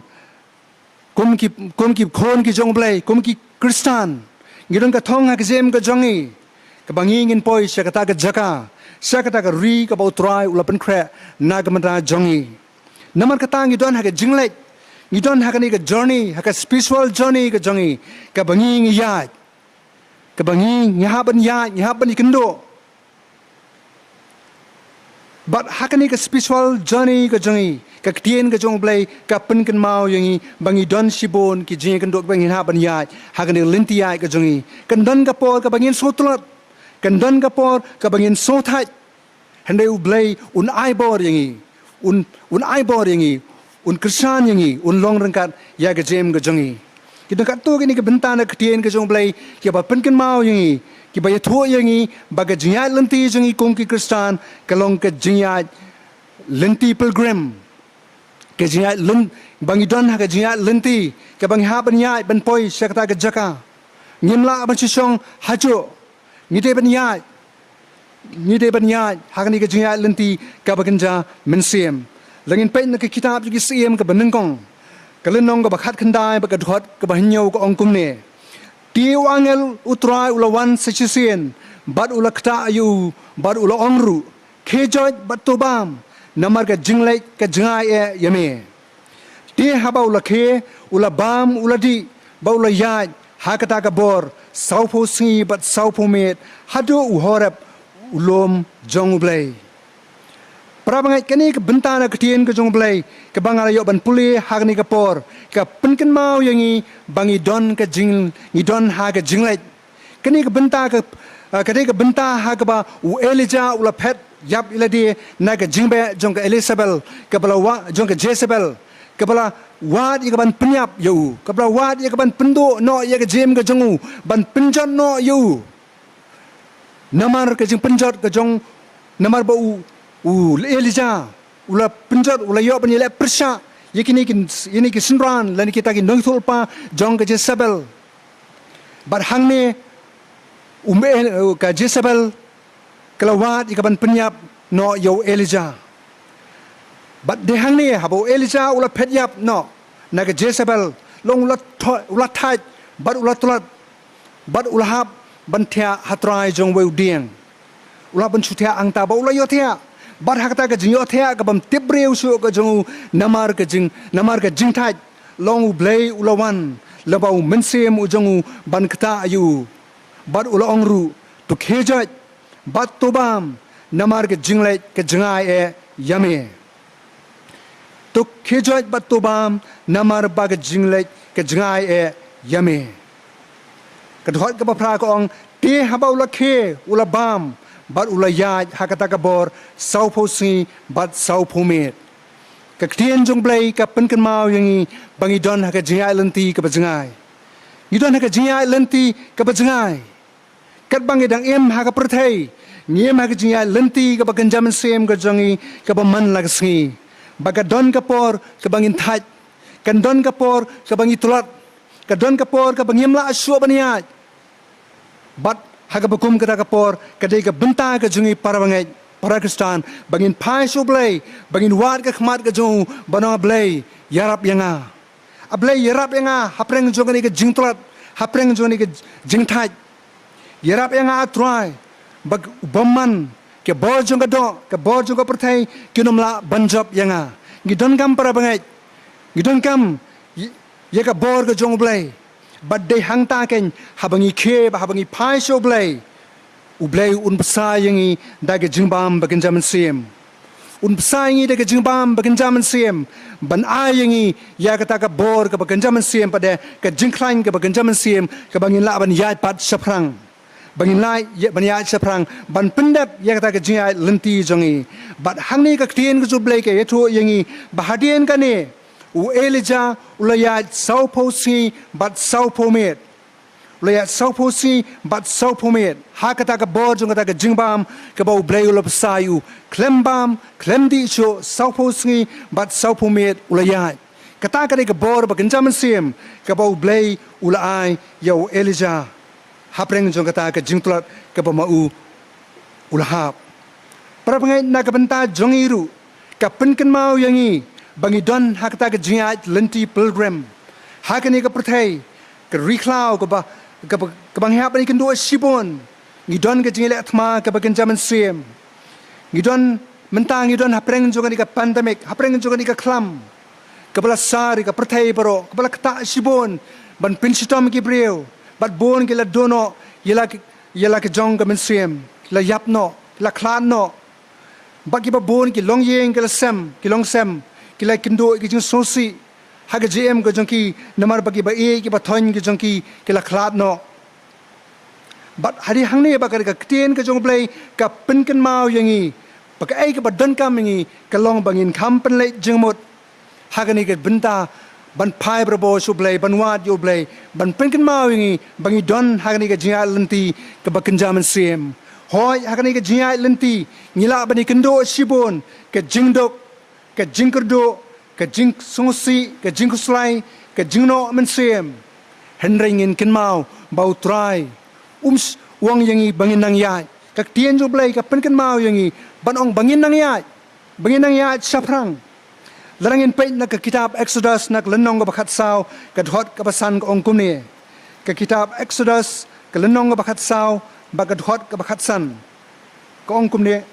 kum ki, kum ki khun ki jong U Blei, kum ki Khristan. Ngi don ka thong ha ka jingim ka jong ngi kaba ngi ngin poi sha kata ka jaka, sha kata ka ri kaba U Trai u la pynkhreh na ka bynta jong ngi. Namar kata ngi don ha ka jingleit, ngi don ha kane ka journey, ha ka spiritual journey ka jong ngi, kaba ngi ngi ïaid, kaba ngi ngi hap ban ïaid, ngi hap ban ïakynduh. Bad ha kane ka spiritual journey ka jong ngi, ka ktien ka jong U Blei ka pynkynmaw ïa ngi ba ngi don shibun ki jingïakynduh ba ngi hap ban ïaid ha kane ka lynti ïaid ka jong ngi. Kan don ka por kaba ngin sngewtlot, kan don ka por kaba ngin sngewthait. Hynrei U Blei un ai bor ïa ngi, un, un ai bor ïa ngi, un kyrshan ïa ngi, un long ryngkat ïa ka jingim ka jong ngi. Ki don katto katne ki bynta na ka ktien ka jong U Blei kiba pynkynmaw ïa ngi, kiba ïathuh ïa ngi ba ka jingïaid lynti jong ngi kum ki Khristan ka long ka jingïaid lynti pilgrim. Ka jingïaid lyn, ba ngi don ha ka jingïaid lynti kaba ngi hap ban ïaid ban poi sha kata ka jaka. Ngim lah ban shu shong hajuh. Ngi dei ban ïaid, ngi dei ban ïaid ha kane ka jingïaid lynti kaba kynja mynsiem. Lada ngin peit na ka kitab Ki Syiem kaba nyngkong, ka lynnong kaba khatkhyndai bad ka dkhot kaba hynñiew ka ong kumne: Te u angel U Trai u la wan sa shisien bad u la ktah ïa u bad u la ong ruh: Khie bad to bam, namar ka jingleit ka jngai eh ïa me. Te haba u la khie, u la bam, u la dih bad u la ïaid ha kata ka bor sawphew sngi bad sawphew miet, haduh u Horeb, u lum jong U Blei. Para bangeit, kane ka bynta na ka ktien ka jong U Blei kaba nga la ïoh ban pule ha kane ka por ka pynkynmaw ïa ngi ba ngi don ka jing, ngi don ha ka jingleit. Kane ka bynta ka, ah, kane ka bynta ha kaba u Elijah u la phet ïap ïa lade na ka jingbeh jong ka Elisabel, kaba la wad, jong ka Jezebel, kaba la wad ïa ka ban pynïap ïa u, kaba la wad ïa ka ban pynduh noh ïa ka jingim ka jong u, ban pynjot noh ïa u. Namar ka jingpynjot ka jong, namar ba u, u Elijah u la pynjot, u la ïoh ban ïaleh pyrshah ïa kine ki, ïa kine ki synran lane kita ki nongïathuhlypa jong ka Jezebel. Bad hangne, um, eh, ka Jezebel ka la wad ïa ka ban pynïap noh ïa u Elijah. Bad dei hangne haba u Elijah u la phet ïap noh na ka Jezebel, long u la tho-, u la thait bad u la tlot bad u la hap ban thiah ha trai jong uwei u dieng. U la hap ban shu thiah hangta bad u la ïohthiah. Bad ha kata ka jingïohthiah ka bym tip briew shuh ka jong u, namar ka jing, namar ka jingthait, long U Blei u la wan lyngba u Mynsiem u jong u ban ktah ïa u. Bad u la ong ruh: To khie bad to bam, namar ka jingleit ka jngai eh ïa me. To khie bad to bam, namar ba ka jingleit ka jngai eh ïa me. Ka dkhot kaba phra ka ong: Te haba u la khie, u la bam bad u la ïaid ha kata ka bor sawphew sngi bad sawphew miet. Ka ktien jong U Blei ka pynkynmaw ïa ngi ba ngi don ha ka jingïaid lynti kaba jngai. Ngi don ha ka jingïaid lynti kaba jngai. Katba ngi dang im ha ka pyrthei, ngi im ha ka jingïaid lynti kaba kynja mynsiem ka jong ngi kaba man la ka sngi. Ba ka don ka por kaba ngin thait, ka don ka por kaba ngi tlot, ka don ka por kaba ngim lah shuh ban ïaid. Bad ha kaba kum kata ka por, ka dei ka bynta ka jong ngi para bangeit, para Khristan, ba ngin phai sha U Blei, ba ngin wad ka khmat ka jong u, ban ong: A Blei, ïarap ïa nga. A Blei, ïarap ïa nga hapdeng jong kane ka jingtlot, hapdeng jong kane ka jingthait. Ïarap ïa nga, A Trai, ba u bymman, ka bor jong ka doh, ka bor jong ka pyrthei kin ym lah ban jop ïa nga. Ngi donkam para bangeit, ngi donkam ïa, ïa ka bor ka jong U Blei. Bad dei hangta keiñ, haba ngi khie bad haba ngi phai sha U Blei, U Blei un bsa ïa ngi da ka jingbam ba kynja mynsiem. Un bsa ïa ngi da ka jingbam ba kynja mynsiem, ban ai ïa ngi ïa kata ka bor kaba kynja mynsiem, pat de ka jingkhlaiñ kaba kynja mynsiem, kaba ngin lah ban ïaid pat shaphrang. Ba ngin lah ïa, ban ïaid shaphrang, ban pyndep ïa kata ka jingïaid lynti jong ngi. Bad hangne ka ktien ka jong U Blei ka ïathuh ïa ngi ba hadien kane, u Elijah u la ïaid sawphew sngi bad sawphew miet. U la ïaid sawphew sngi bad sawphew miet ha kata ka bor jong kata ka jingbam kaba U Blei u la bsa ïa u. Khlem bam, khlem dih shuh, sawphew sngi bad sawphew miet u la ïaid. Kata ka dei ka bor ba kynja mynsiem kaba U Blei u la ai ïa u Elijah hapdeng jong kata ka jingtlot kaba ma u u la hap. Para bangeit, na ka bynta jong ngi ruh, ka pynkynmaw ïa ngi ba ngi don ha kata ka jingïaid lynti pilgrim ha kane ka pyrthei, ka ri khlaw kaba, kaba, kaba ngi hap ban ïakynduh shibun. Ngi don ka jingïaleh thma kaba kynja mynsiem. Ngi don, mynta ngi don hapdeng jong kane ka pandemic, hapdeng jong kane ka khlam kaba la sar ïa ka pyrthei baroh, kaba la ktah shibun ban pynshitom ki briew, bad bun ki la duh noh ïa la ki, ïa la ki jong ka mynsiem, ki la ïap noh, ki la khlad noh. Bad kiba bun ki longïing ki la sem, ki longsem, ki la kynduh ïa ki jingsngewsih ha ka jingim ka jong ki, namar ba kiba ïeit kiba thoiñ ki jong ki ki la khlad noh. Bad hadien hangne ba ka, ka ktien ka jong U Blei ka pynkynmaw ïa ngi ba kaei kaba donkam ïa ngi ka long ba ngin kham pynleit jingmut ha kane ka bynta ban phai barabor sha U Blei, ban wad ïa U Blei, ban pynkynmaw ïa ngi ba ngi don ha kane ka jingïaid lynti kaba kynja mynsiem. Hooid, ha kane ka jingïaid lynti ngi lah ban ïakynduh shibun ka jingduk, ka jingkyrduh, ka jingsngewsih, ka jingkhuslai, ka jingnoh mynsiem. Hynrei ngin kynmaw ba U Trai um s-, u ong ïa ngi ba ngin nang ïaid. Ka ktien jong U Blei ka pynkynmaw ïa ngi ban ong ba ngin nang ïaid, ba ngin nang ïaid shaphrang. Lada ngin peit na ka kitab Exodus na ka lynnong kaba khatsaw, ka dkhot kaba san ka ong kumne. Ka kitab Exodus ka lynnong kaba khatsaw bad ka dkhot kaba khatsan ka ong kumne.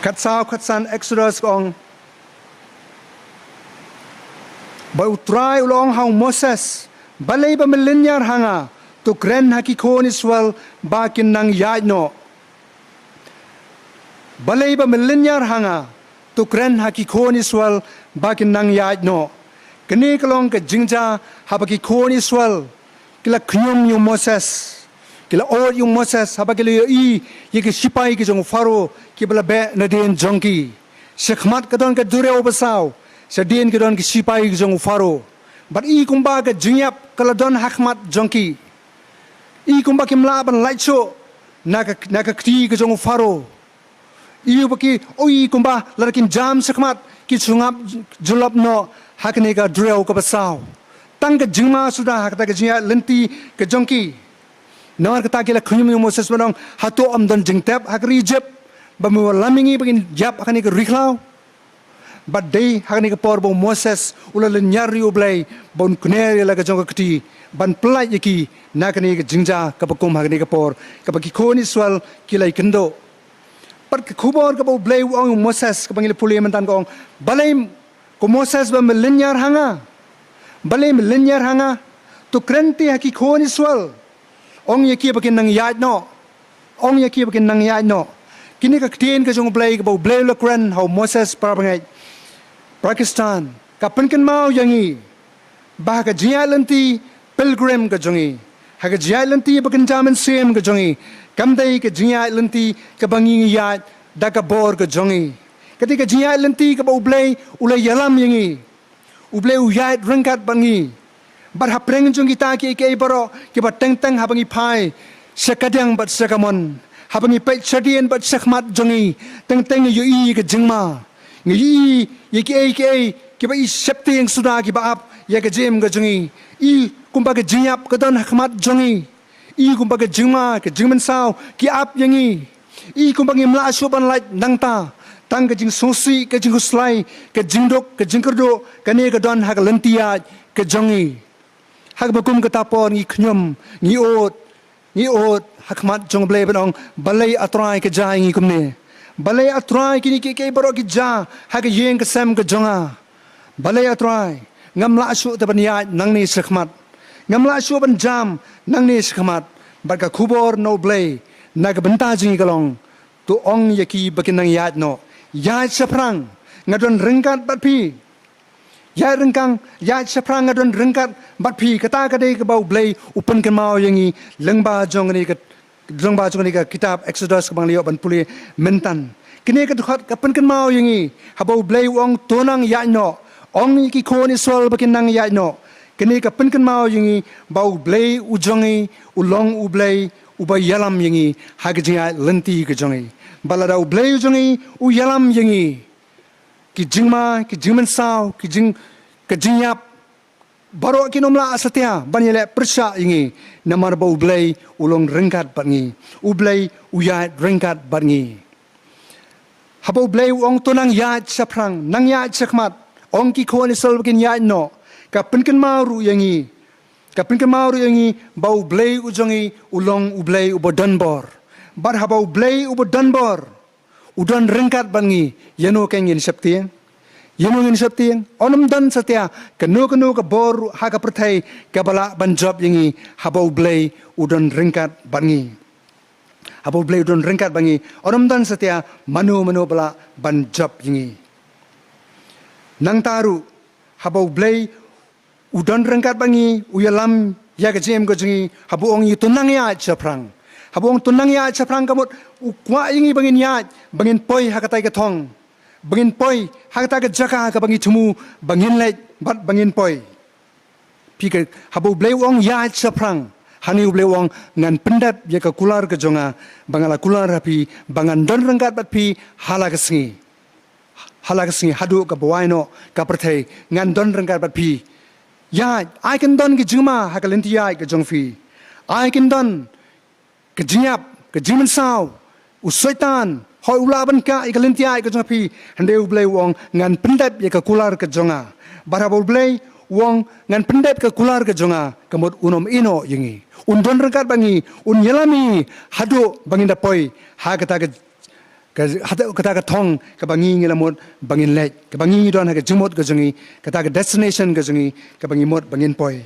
Khatsaw khatsan Exodus ka ong, ba U Trai u la ong ha u Moses, balei ba me lynñiar ha nga? To kren ha ki khun Israel ba kin nang ïaid noh. Balei ba me lynñiar ha nga? To kren ha ki khun Israel ba kin nang ïaid noh. Kane ka long ka jingjia haba ki khun Israel ki la khñium ïa u Moses, ki la ud ïa u Moses haba ki la ïohi ïa ki shipai ki jong u Pharaoh kiba la beh nadien jong ki. Shakhmat ka don ka duriaw basaw, shadien ka don ki shipai ki jong u Pharaoh. Bad i kumba ka jingïap ka la don ha khmat jong ki. I kumba kim lah ban lait shuh na ka, na ka kti ka jong u Pharaoh. I ba ki, o i kumba lada kin jam shakhmat ki shu ngap jyllop noh ha kane ka duriaw kaba saw. Tang ka jingma suda ha kata ka jingïaid lynti ka jong ki. Namar kata ki la khñium ïa u Moses ban ong, hato ym don jingtep ha ka ri Egypt ba me wallam ïa ngi ba ngin ïap ha kane ka ri khlaw? Bad dei ha kane ka por ba u Moses u la lynñiar ïa U Blei ba un kner ïa la ka jong ka kti ban pyllait ïa ki na kane ka jingjia kaba kum ha kane ka por kaba ki khun Israel ki la ïakynduh. Bad ka khubor kaba U Blei u ong ïa u Moses kaba ngi la pule mynta ka ong, balei ko Moses ba me lynñiar ha nga? Balei me lynñiar ha nga? To kren te ha ki khun Israel. Ong ïa ki ba kin nang ïaid noh. Ong ïa ki ba kin nang ïaid noh. Kine ka ktien ka jong U Blei kaba U Blei u la kren ha u Moses para bangeit, para Khristan, ka pynkynmaw ïa ngi ba ha ka jingïaid lynti pilgrim ka jong ngi, ha ka jingïaid lynti ba kynja mynsiem ka jong ngi, kam dei ka jingïaid lynti kaba ngi ngi ïaid da ka bor ka jong ngi. Ka dei ka jingïaid lynti kaba U Blei u la ïalam ïa ngi. U Blei u ïaid ryngkat bad ngi. Bad hapdeng jong kita kiei kiei baroh kiba teng teng haba ngi phai sha kadiang bad sha kamon, haba ngi peit shadien bad shakhmat jong ngi, teng teng ngi ïohi ka jingma. Ngi ïohi ïa kiei kiei kiba i sheptieng suda kiba ap ïa ka jingim ka jong ngi. I kumba ka jingïap ka don ha khmat jong ngi. I kumba ka jingma, ka jingmynsaw ki ap ïa ngi. I kumba ngim lah shuh ban lait nangta. Tang ka jingsngewsih, ka jingkhuslai, ka jingduk, ka jingkyrduh, kane ka don ha ka lynti ïaid ka jong ngi. Ha kaba kum kata por ngi khñium, ngi ud, ngi ud ha khmat jong U Blei ban ong, balei A Trai ka jia ïa ngi kumne? Balei A Trai kine kiei kiei baroh ki jia ha ka ïing ka sem ka jong nga? Balei A Trai, ngam lah shuh te ban ïaid nangne shakhmat. Ngam lah shuh ban jam nangne shakhmat. Bad ka khubor na U Blei na ka bynta jong ngi ka long, to ong ïa ki ba kin nang ïaid noh. Ïaid shaphrang, nga don ryngkat bad phi. Ïaid ryngkang, ïaid shaphrang, nga don ryngkat bad phi. Kata ka dei kaba U Blei u pynkynmaw ïa ngi lyngba jong kane ka, lyngba jong kane ka kitab Exodus kaba ngi la ïoh ban pule mynta. Kane ka dkhot ka pynkynmaw ïa ngi haba U Blei u ong to nang ïaid noh. Ong ïa ki khun Israel ba kin nang ïaid noh. Kane ka pynkynmaw ïa ngi ba U Blei u jong ngi u long U Blei uba ïalam ïa ngi ha ka jingïaid lynti ka jong ngi. Ba lada U Blei u jong ngi u ïalam ïa ngi, ki jingma, ki jingmynsaw, ki jing, ka jingïap, baroh kin ym lah satia ban ïaleh pyrshah ïa ngi, namar ba U Blei u long ryngkat bad ngi. U Blei u ïaid ryngkat bad ngi. Haba U Blei u ong to nang ïaid shaphrang, nang ïaid shakhmat, ong ki khun Israel ba kin ïaid noh, ka pynkynmaw ruh ïa ngi. Ka pynkynmaw ruh ïa ngi ba U Blei u jong ngi u long U Blei uba donbor. Bad haba U Blei uba donbor u don ryngkat bad ngi, ïano kein ngin sheptieng? Ïano ngin sheptieng? Ym don satia kano kano ka bor ha ka pyrthei kaba lah ban jop ïa ngi haba U Blei u don ryngkat bad ngi. Haba U Blei u don ryngkat bad ngi, un ym don satia mano mano ba lah ban jop ïa ngi. Nangta ruh, haba U Blei u don ryngkat bad ngi, u ïalam ïa ka jingim ka jong ngi, haba u ong ïa to nang ïaid shaphrang. Haba u ong to nang ïaid shaphrang ka mut u kwah ïa ngi ba ngin ïaid, ba ngin poi ha katei ka thong, ba ngin poi ha katei ka jaka kaba ngi thmu ba ngin leit bad ba ngin poi. Phi ka, haba U Blei u ong ïaid shaphrang, hangne U Blei u ong ngan pyndep ïa ka kular ka jong nga, ba nga la kular ha phi, ba ngan don ryngkat bad phi ha la ka sngi. Ha la ka sngi haduh kaba wai noh ka pyrthei, ngan don ryngkat bad phi. Ïaid, ai kin don ka jingma ha ka lynti ïaid ka jong phi. Ai kin don ka jingïap, ka jingmynsaw, u Soitan, hooid u lah ban kah ïa ka lynti ïaid ka jong phi. Hynrei U Blei u ong ngan pyndep ïa ka kular ka jong nga. Bad haba U Blei u ong ngan pyndep ka kular ka jong nga, ka mut un ym ïehnoh ïa ngi. Un don ryngkat bad ngi, un ïalam ïa ngi haduh ba ngin da poi ha kata ka, ka, haduh kata ka thong kaba ngi ngi la mut ba ngin leit, kaba ngi ngi don ha ka jingmut ka jong ngi, kata ka destination ka jong ngi kaba ngi mut ba ngin poi.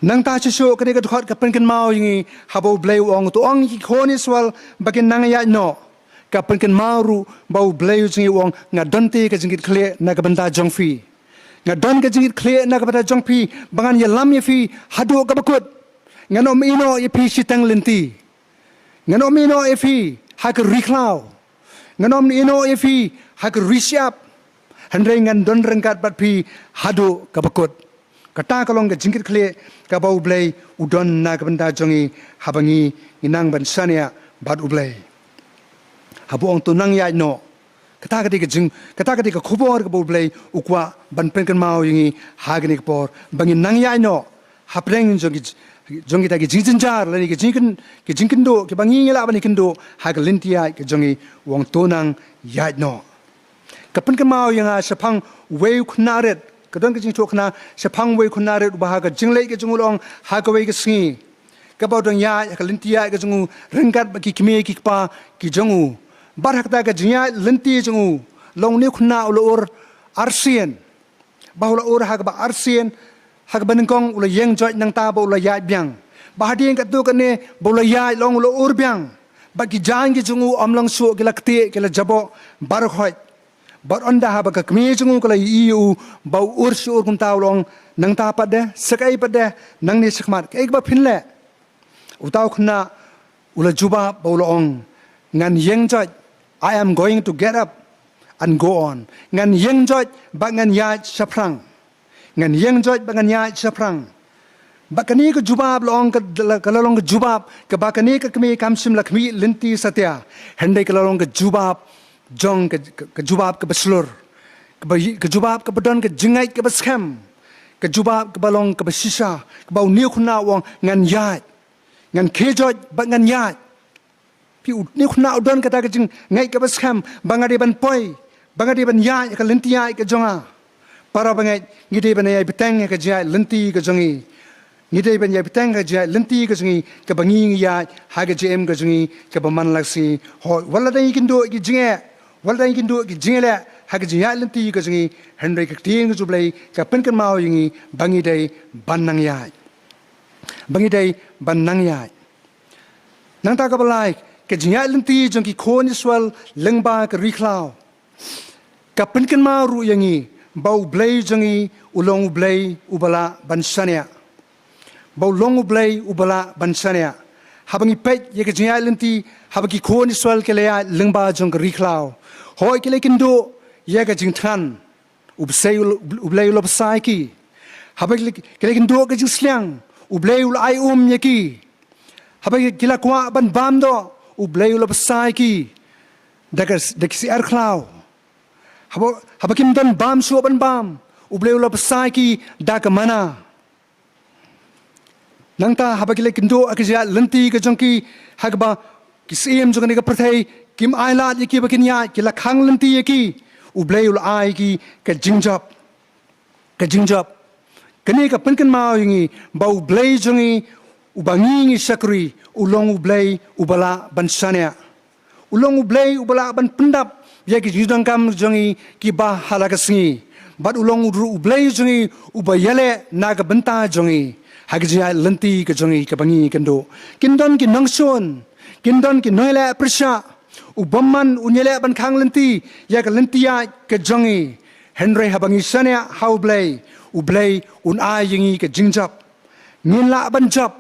Nangta shuh shuh kane ka dkhot ka pynkynmaw ïa ngi, haba U Blei u ong to ong ïa ki khun Israel ba kin nang ïaid noh, ka pynkynmaw ruh ba U Blei u jong ngi u ong nga don te ka jingkitkhlieh na ka bynta jong phi. Nga don ka jingkitkhlieh na ka bynta jong phi, ba ngan ïalam ïa phi haduh kaba kut. Ngan ym ïehnoh ïa phi shiteng lynti. Ngan ym ïehnoh ïa phi ha ka ri khlaw. Ngan ym ïehnoh ïa phi ha ka ri shyiap. Hynrei ngan don ryngkat bad phi haduh kaba kut. Kata ka long ka jingkitkhlieh kaba U Blei u don na ka bynta jong ngi, haba ngi ngi nang ban shaniah bad U Blei. Haba u ong to nang ïaid noh, kata ka dei ka jing, kata ka dei ka khubor kaba U Blei u kwah ban pynkynmaw ïa ngi ha kane ka por, ba ngin nang ïaid noh hapdeng jong ki, jong kita ki jingjynjar lane ki jingkyn, ki jingkynduh kiba ngi ngi lah ban ïakynduh ha ka lynti ïaid ka jong ngi. U ong to nang ïaid noh. Ka pynkynmaw ïa nga shaphang uwei u khynnah rit, ka don ka jingïathuhkhana shaphang uwei u khynnah rit uba ha ka jingleit ka jong u la ong ha kawei ka sngi, kaba u dang ïaid ha ka lynti ïaid ka jong u ryngkat bad ki kmie ki kpa ki jong u. Bad ha kata ka jingïaid lynti jong u, la ong une u khynnah u la ur arsien. Ba u la ur ha kaba arsien, ha kaba nyngkong u la ïeng joit nangta ba u la ïaid biang. Ba hadien katto katne ba u la ïaid, la ong u la ur biang. Bad ki jaiñ ki jong u ym long shuh, ki la ktieh, ki la jaboh baroh khoit. Bad ynda haba ka kmie jong u ka la ïohi ïa u ba u ur shu ur kumta, u la ong nangta pat de, sa kaei pat de, nangne shakhmat kaei kaba phin leh? Uta u khynnah u la jubab ba u la ong ngan ïeng joit, I am going to get up and go on. Ngan ïeng joit bad ngan ïaid shaphrang. Ngan ïeng joit bad ngan ïaid shaphrang. Bad kane ka jubab la ong ka, ka la long ka jubab kaba kane ka kmie kam shym la khmih lynti satia. Hynrei ka la long ka jubab jong ka, ka, ka jubab kaba shlur. Kaba, ka jubab kaba don ka jingngeit kaba skhem. Ka jubab kaba long kaba shisha, kaba une u khynnah u ong ngan ïaid. Ngan khie joit bad ngan ïaid. Phi, une u khynnah u don kata ka jingngeit kaba skhem ba nga dei ban poi, ba nga dei ban ïaid ha ka lynti ïaid ka jong nga. Para bangeit, ngi dei ban ïai bteng ha ka jingïaid lynti ka jong ngi. Ngi dei ban ïai bteng ha ka jingïaid lynti ka jong ngi, kaba ngi ngi ïaid ha ka jingim ka jong ngi kaba man la ka sngi. Hooid, wat la dang ïakynduh ki jingeh, wat la dang ïakynduh ki jingeh leh ha ka jingïaid lynti ka jong ngi, hynrei ka ktien ka jong U Blei ka pynkynmaw ïa ngi ba ngi dei ban nang ïaid. Ba ngi dei ban nang ïaid. Nangta kaba lai, ka jingïaid lynti jong ki khun Israel lyngba ka ri khlaw ka pynkynmaw ruh ïa ngi ba U Blei jong ngi u long U Blei uba lah ban shaniah. Ba u long U Blei uba lah ban shaniah. Haba ngi peit ïa ka jingïaid lynti, haba ki khun Israel ki la ïaid lyngba jong ka ri khlaw, hooid ki la ïakynduh ïa ka jingthngan. U Blei, U Blei u la bsa ïa ki. Haba ki la, ki la ïakynduh ka jingsliang, U Blei u la ai um ïa ki. Haba ki la kwah ban bam doh, U Blei u la bsa ïa ki da ka, da ki syiar khlaw. Haba, haba kim don bam shuh ban bam, U Blei u la bsa ïa ki da ka mana. Nangta haba ki la ïakynduh ha ka jingïaid lynti ka jong ki, ha kaba ki syiem jong kane ka pyrthei kim ailad ïa ki ba kin ïaid, ki la khang lynti ïa ki, U Blei u la ai ïa ki ka jingjop. Ka jingjop. Kane ka pynkynmaw ïa ngi ba U Blei jong ngi uba ngi ngi shakri u long U Blei uba lah ban shaniah. U long U Blei uba lah ban pyndap ïa ki jingdonkam jong ngi kiba ha la ka sngi. Bad u long ruh U Blei jong ngi uba ïaleh na ka bynta jong ngi ha ka jingïaid lynti ka jong ngi kaba ngi kynduh. Kin don ki nongshun, Kin don ki nongleh pyrshah. U bymman un ïaleh ban khang lynti ïa ka lynti ïaid ka jong ngi. Hynrei haba ngi shaniah ha U Blei, U Blei un ai ïa ngi ka jingjop. Ngin lah ban jop,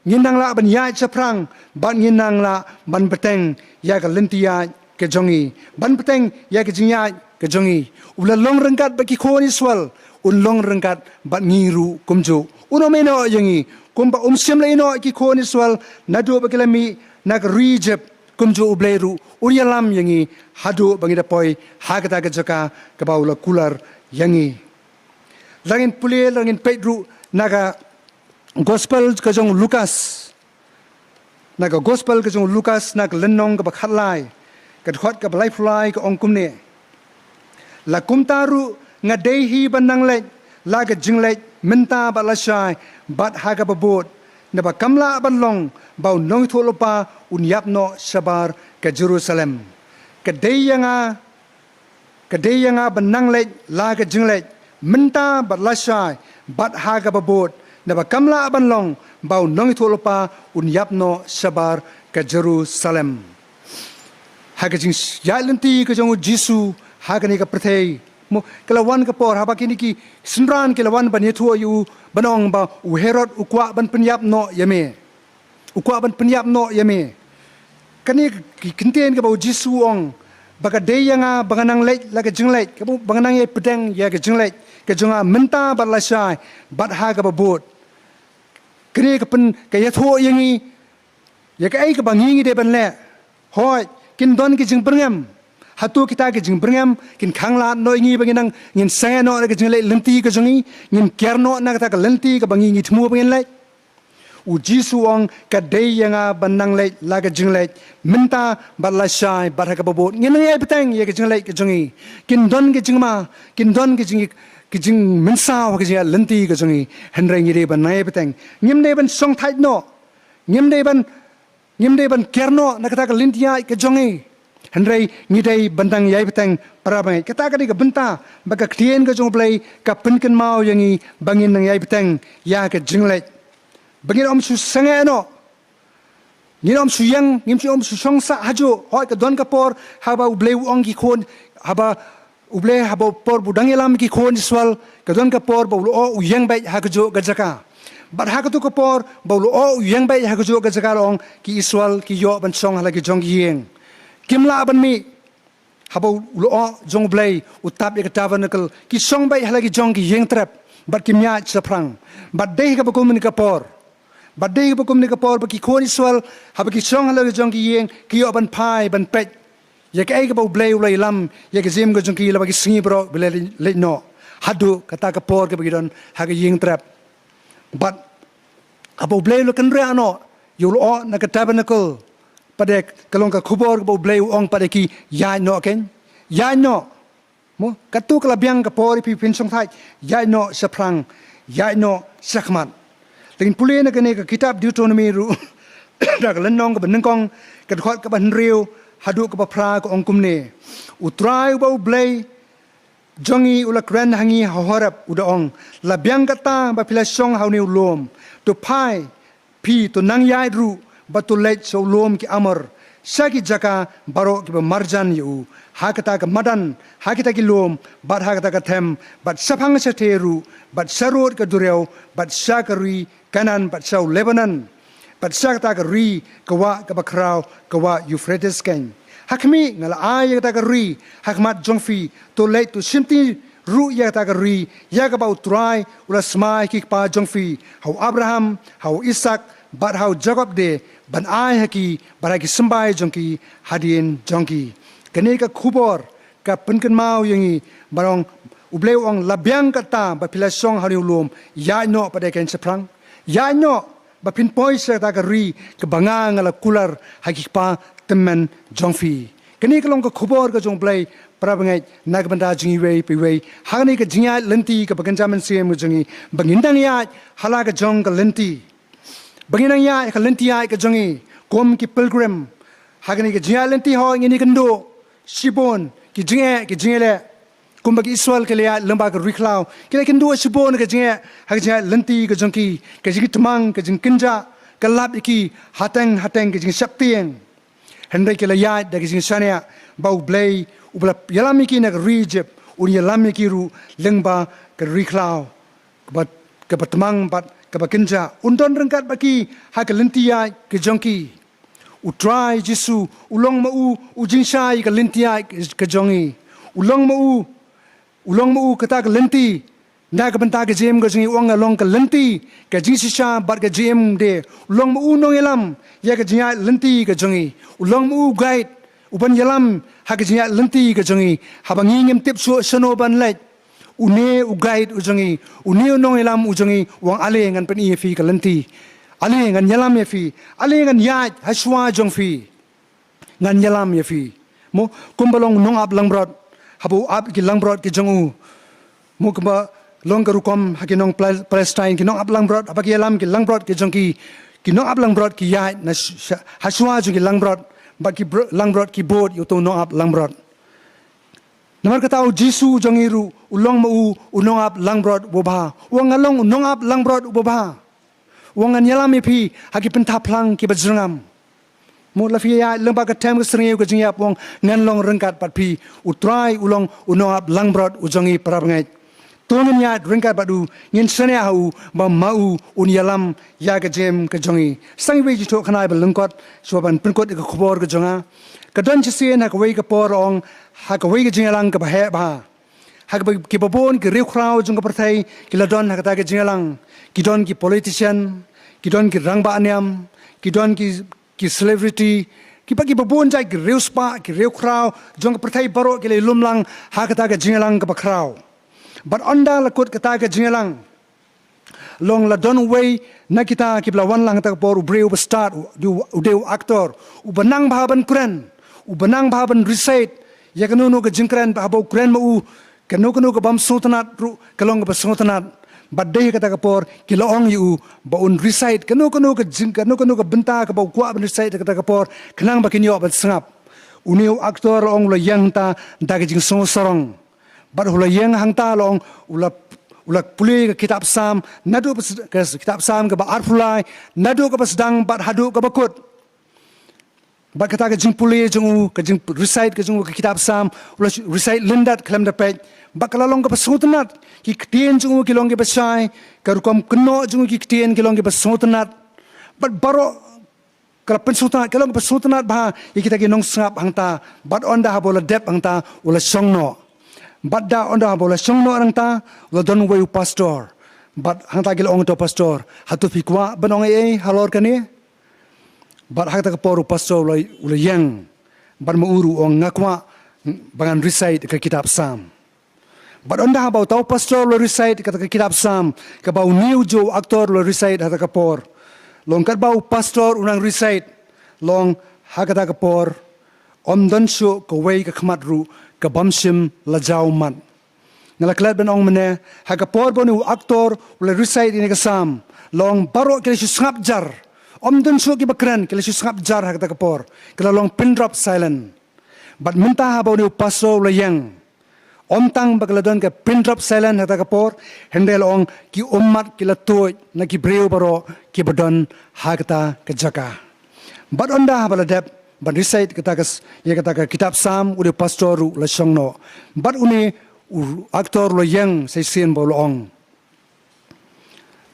ngin nang lah ban ïaid shaphrang, bad ngin nang lah ban bteng ïa ka lynti ïaid ka jong ngi, ban bteng ïa ka jingïaid ka jong ngi. U la long ryngkat bad ki khun Israel, un long ryngkat bad ngi ruh kumjuh. Un ym ïehnoh ïa ngi, kumba um shym la ïehnoh ïa ki khun Israel naduh ba ki la mih na ka ri Egypt, kumjuh U Blei ruh un ïalam ïa ngi haduh ba ngi da poi ha kata ka jaka kaba u la kular ïa ngi. Lada ngin pule, lada ngin peit ruh na ka gospel ka jong u Lukas, na ka gospel ka jong u Lukas, na ka lynnong kaba khatlai, ka dkhot kaba laiphew lai, ka ong kumne: La kumta ruh nga dei hi ban nang leit la ka jingleit mynta bad lashai bad ha kaba bud, naba kam lah ban long ba u nongïathuhlypa un ïap noh shabar ka Jerusalem. Ka dei ïa nga, ka dei ïa nga ban nang leit la ka jingleit mynta bad lashai bad ha kaba bud, naba kam lah ban long ba u nongïathuhlypa un ïap noh shabar ka Jerusalem. Ha ka jingïaid lynti ka jong u Jisu ha kane ka pyrthei, mo, ka la wan ka por haba kine ki synran ki la wan ban ïathuh ïa u, ban ong ba u Herod u kwah ban pynïap noh ïa me. U kwah ban pynïap noh ïa me. Kane ka kyntien kaba u Jisu u ong ba ka dei ïa nga ba nga nang leit la ka jingleit, kaba, ba nga nang ïai pdiang ïa ka jingleit ka jong nga mynta bad lashai bad ha kaba bud. Kane ka pyn, ka ïathuh ïa ngi ïa kaei kaba ngi, ngi dei ban leh. Hooid, kin don ki jingbyrngem. Hato kita ki jingbyrngem kin khanglad noh ïa ngi ba ngin nang, ngin sangeh noh na ka jingleit lynti ka jong ngi, ngin kiar noh na kata ka lynti kaba ngi, ngi thmu ba ngin leit? U Jisu u ong, ka dei ïa nga ban nang leit la ka jingleit mynta bad lashai bad ha kaba bud. Ngin nang ïai bteng ïa ka jingleit ka jong ngi. Kin don ki jingma, kin don ki jing, ki jingmynsaw ha ka jingïaid lynti ka jong ngi, hynrei ngi dei ban nang ïai bteng. Ngim dei ban shongthait noh. Ngim dei ban, ngim dei ban kiar noh na kata ka lynti ïaid ka jong ngi, hynrei ngi dei ban nang ïai bteng, para bangeit. Kata ka dei ka bynta ba ka ktien ka jong U Blei ka pynkynmaw ïa ngi ba ngin nang ïai bteng ïa ka jingleit, ba ngin ym shu sangeh noh, ngin ym shu ïeng, ngin ym shu, ym shu shongsah hajuh. Hooid, ka don ka por haba U Blei u ong ki khun, haba U Blei, haba por ba u dang ïalam ki khun Israel, ka don ka por ba u la ong u ïeng beit ha kajuh ka jaka. Bad ha katu ka por ba u la ong u ïeng beit ha kajuh ka jaka, la ong ki Israel ki ïoh ban shong ha la ki jong ki ïing. Kim lah ban mih. Haba u la ong jong U Blei u tap ïa ka tabernacle, ki shong beit ha la ki jong ki ïing trep bad kim ïaid shaphrang. Bad dei kaba kum kane ka por, bad dei kaba kum kane ka por ba ki khun Israel, haba ki shong ha la ki jong ki ïing, ki ïoh ban phai ban peit ïa kaei kaba U Blei u la ïalam ïa ka jingim ka jong ki lyngba ki sngi baroh ba la leit noh, haduh kata ka por kaba ki don ha ka ïing trep. Bad haba U Blei u la kynriah noh ïa u la ong na ka tabernacle, pat de ka long ka khubor kaba U Blei u ong pat ïa ki, ïaid noh kein, ïaid noh. Mo, katu ka la biang ka por ïa phi, phin shongthait, ïaid noh shaphrang, ïaid noh shakhmat. Lada ngin pule na kane ka kitab Deuteronomi ruh, na ka lynnong kaba nyngkong, ka dkhot kaba hynriew haduh kaba phra, ka ong kumne: U Trai uba U Blei jong ngi u la kren ha ngi ha Horeb, u da ong, la biang kata ba phi la shong ha une u lum, to phai phi, to nang ïaid ruh, bad to leit sha u lum ki Amor, sha ki jaka baroh kiba marjan ïa u, ha kata ka madan, ha kita ki lum, bad ha kata ka them, bad shaphang shathie ruh, bad sharud ka duriaw, bad sha ka ri Kanaan, bad sha u Lebanon, bad sha kata ka ri ka wah kaba khraw, ka wah Euphrates kein. Ha khmih, nga la ai ïa kata ka ri ha khmat jong phi, to leit to shimti ruh ïa kata ka ri, ïa kaba U Trai u la smai ha ki kpa jong phi, ha u Abraham, ha u Isaak, bad ha u Jakob de, ban ai ha ki bad ha ki symbai jong ki hadien jong ki. Kane ka khubor ka pynkynmaw ïa ngi, ba ong, U Blei u ong, la biang kata ba phi la shong ha une u lum, ïaid noh pat de kein shaphrang, ïaid noh, ba phin poi sha kata ka ri kaba nga, nga la kular ha ki kpa tymmen jong phi. Kane ka long ka khubor ka jong U Blei, para bangeit, na ka bynta jong ngi iwei pa iwei, ha kane ka jingïaid lynti kaba kynja mynsiem ka jong ngi, ba ngin nang ïaid ha la ka jong ka lynti, ba ngin nang ïaid ha ka lynti ïaid ka jong ngi kum ki pilgrim. Ha kane ka jingïaid lynti, hooid, ngin ïakynduh shibun ki jingeh, ki jingïaleh, kumba ki Israel ki la ïaid lyngba ka ri khlaw, ki la ïakynduh shibun ka jingeh ha ka jingïaid lynti ka jong ki, ka jingtymmen, ka jingkynjah ka lap ïa ki, hateng hateng ka jingsheptieng. Hynrei ki la ïaid da ki jingshaniah ba U Blei uba la ïalam ïa ki na ka ri Ijipt un ïalam ïa ki ruh lyngba ka ri khlaw kaba, kaba tmang bad kaba kynjah. Un don ryngkat bad ki ha ka lynti ïaid ka jong ki. U Trai Jisu u long ma u u jingshai ïa ka lynti ïaid ka jong ngi. U long ma u, u long ma u kata ka lynti. Na ka bynta ka jingim ka jong ngi, u ong nga long ka lynti, ka jingshisha bad ka jingim de. U long ma u nongïalam ïa ka jingïaid lynti ka jong ngi. U long ma u guide uban ïalam ha ka jingïaid lynti ka jong ngi. Haba ngi ngim tip shuh shano ban leit, une u guide u jong ngi, une u nongïalam u jong ngi u ong, ale ngan pyni ïa phi ka lynti. Ale ngan ïalam ïa phi. Ale ngan ïaid ha shuwa jong phi. Ngan ïalam ïa phi. Mo, kumba long u nongap langbrot, haba u ap ki langbrot ki jong u. Mo, kumba long ka rukom ha ki nong Pal-, Palestine, ki nongap langbrot, haba ki ïalam ki langbrot ki jong ki, ki nongap langbrot ki ïaid na sh-, sh-, ha shuwa jong ki langbrot, bad ki br-, langbrot ki bud ïa uto u nongap langbrot. Namar kata u Jisu jong ngi ruh u long ma u u nongap langbrot uba bha. U ong nga long u nongap langbrot uba bha. U ong ngan ïalam ïa phi ha ki pynthaplang kiba jyrngam. Mo, la phi ïaid lyngba ka them ka syrngiew ka jingïap, u ong ngan long ryngkat bad phi. U Trai u long u nongap langbrot u jong ngi, para bangeit. To ngin ïaid ryngkat bad u, ngin shaniah ha u ba ma u un ïalam ïa ka jingim ka jong ngi. Sa iwei i jingthoh khynnah ba lyngkot shuwa ban pynkut ïa ka khubor ka jong nga. Ka don shisien ha kawei ka por, ong, ha kawei ka jingïalang kaba heh bha. Ha kaba, kiba bun ki riewkhraw jong ka pyrthei ki la don ha kata ka jingïalang. Ki don ki politician, ki don ki rangbah niam, ki don ki, ki celebrity, kiba, kiba bun jait ki riewspah, ki riewkhraw jong ka pyrthei baroh ki la ïalum lang ha kata ka jingïalang kaba khraw. Bad ynda la kut kata ka jingïalang, long la don uwei na kita kiba la wan lang ha kata ka por, u briew uba stad, u, u, u dei u actor, uba nang bha ban kren, uba nang bha ban recite ïa kano kano ka jingkren, bad haba u kren ma u, kano kano ka bym sngewtynnat ruh ka long kaba sngewtynnat. Bad dei ha kata ka por ki la ong ïa u ba un recite kano kano ka jing, kano kano ka bynta kaba u kwah ban recite ha kata ka por, khnang ba kin ïoh ban sngap. Une u actor, la ong, u la ïeng hangta da ka jingsngewsarong. Bad u la ïeng hangta, la ong, u la, u la pule ka kitab Salm, naduh ka s-, ka s-, kitab Salm kaba arphew lai, naduh kaba sdang bad haduh kaba kut. Bad kata ka jingpule jong u, ka jing-recite ka jong u ka kitab Salm, u la recite lyndet khlem da peit. Bad ka la long kaba sngewtynnat, ki ktien jong u ki long kiba shai, ka rukom kynnoh jong u ki ktien ki long kiba sngewtynnat. Bad baroh ka la pynsngewtynnat, ka long kaba sngewtynnat bha ïa kita ki nongsngap hangta. Bad ynda haba u la dep hangta, u la shong noh. Bad da ynda haba u la shong noh hangta, u la don uwei u pastor. Bad hangta ki la ong ïa uto u pastor, hato phi kwah ban ong ei ei halor kane? Bad ha kata ka por u pastor u la, u la ïeng. Bad ma u ruh u ong, nga kwah ba ngan recite ka kitab Salm. Bad ynda haba uta u pastor u la recite kata ka kitab Salm, kaba une u juh u actor u la recite ha kata ka por, long katba u pastor u nang recite, long ha kata ka por, ym don shuh kawei ka khmat ruh ka bym shym la jaw mat. Nga la klet ban ong mynne, ha ka por ba une u actor u la recite ïa kane ka Salm, long baroh ki la shu sngap jar. Ym don shuh kiba kren, ki la shu sngap jar ha kata ka por. Ki la long pin drop silent. Bad mynta haba une u pastor u la ïeng, ym tang ba ki la don ka pin drop silent ha kata ka por, hynrei la ong ki ummat ki la tuid na ki briew baroh kiba don ha kata ka jaka. Bad ynda haba la dep ban recite kata ka s-, ïa kata ka kitab Salm, une u pastor ruh u la shong noh. Bad une u actor u la ïeng sa shisien bad u la ong,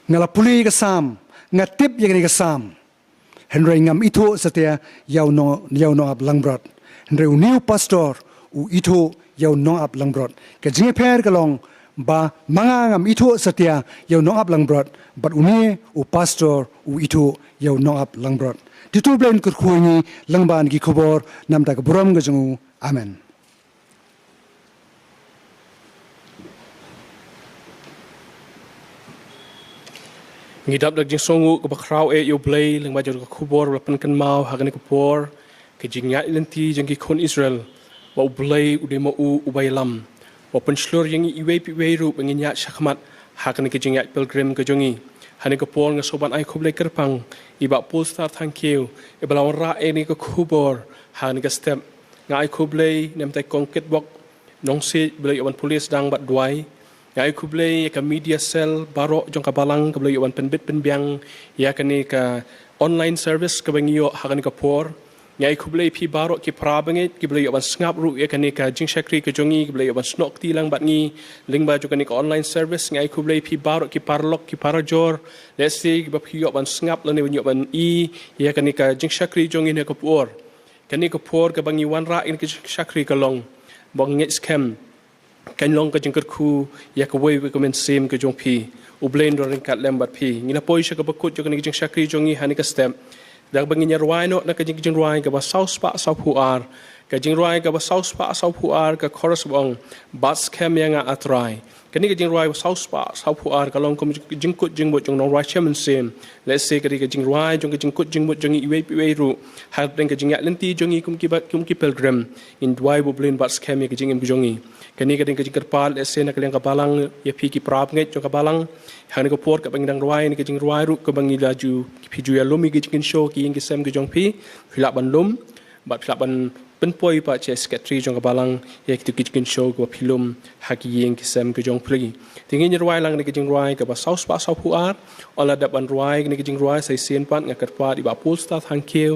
nga la pule ïa ka Salm, nga tip ïa kane ka Salm. Hynrei ngam ithuh satia ïa u nong-, ïa u nongap langbrot. Hynrei une u pastor u ithuh ïa u nongap langbrot. Ka jingïapher ka long ba ma nga ngam ithuh satia ïa u nongap langbrot, bad une u pastor u ithuh ïa u nongap langbrot. Te to U Blei un kyrkhu ïa ngi lyngba kine ki khubor, na ka bynta ka burom ka jong u. Amen. Ngi dap da ka jingsngewnguh kaba khraw eh ïa U Blei lyngba jong ka khubor ba la pynkynmaw ha kane ka por, ka jingïaid lynti jong ki khun Israel, ba U Blei u dei ma u uba ïalam, ba u pynshlur ïa ngi iwei pa iwei ruh ba ngin ïaid shakhmat ha kane ka jingïaid pilgrim ka jong ngi. Ha kane ka por nga sngewbha ban ai khublei kyrpang ïa i Bah Paul Star Thangkhiew, iba la wanrah ïa kane ka khubor ha kane ka step. Nga ai khublei na bynta i Kong Kitbok Nongsiej, ba la ïoh ban pule sdang bad duwai. Nga ai khublei ïa ka media cell baroh jong ka balang kaba la ïoh ban pynbit pynbiang ïa kane ka online service kaba ngi ïoh ha kane ka por. Nga ai khublei phi baroh ki para bangeit, ki ba la ïoh ban sngap ruh ïa kane ka jingshakri ka jong ngi, ki ba la ïoh ban snoh kti lang bad ngi lyngba jong kane ka online service. Nga ai khublei phi baroh ki paralok, ki parajor, lehse ki ba phi ïoh ban sngap lane ban ïoh ban i ïa kane ka jingshakri jong ngi ha kane ka por. Kane ka por kaba ngi wanrah ïa kane ka jingshakri ka long ba ngeit skhem kan long ka jingkyrkhu ïa kawei pa kawei ka mynsiem ka jong phi. U Blei un don ryngkat lem bad phi. Ngi la poi sha kaba kut jong kane ka jingshakri jong ngi ha kane ka step. Da kaba ngin ïa rwai noh na ka jing, jingrwai kaba saw spah saw phew ar. Ka jingrwai kaba saw spah saw phew ar, ka chorus ba ong, Bat skhem ïa nga, A Trai. Kane ka jingrwai ba saw spah saw phew ar ka long kum jingkut jingmut jong u nongrwai shem mynsiem. Lehse ka dei ka jingrwai jong ka jingkut jingmut jong ngi iwei pa iwei ruh. Hapdeng ka jingïaid lynti jong ngi kum ki ba, kum ki pilgrim, ngin duwai ba U Blei un bat skhem ïa ka jingim ka jong ngi. Kane ka dei ka jingkyrpad lehse na ka liang ka balang, ïa phi ki para bangeit jong ka balang. Ha kane ka por kaba ngi dang rwai kane ka jingrwai ruh, kaba ngi la ju, phi ju ïalum ïa ki jingkynshew ki ïing ki sem ka jong phi, phi lah ban lum bad phi lah ban pynpoi pat sha secretary jong ka balang ïa kito ki jingkynshew kiba phi lum ha ki ïing ki sem ka jong phi. Te ngin ïa rwai lang kane ka jingrwai kaba saw spah saw phew ar. Ynda la dep ban rwai kane ka jingrwai sa shisien pat nga kyrpad ïa i Bah Paul Star Thangkhiew,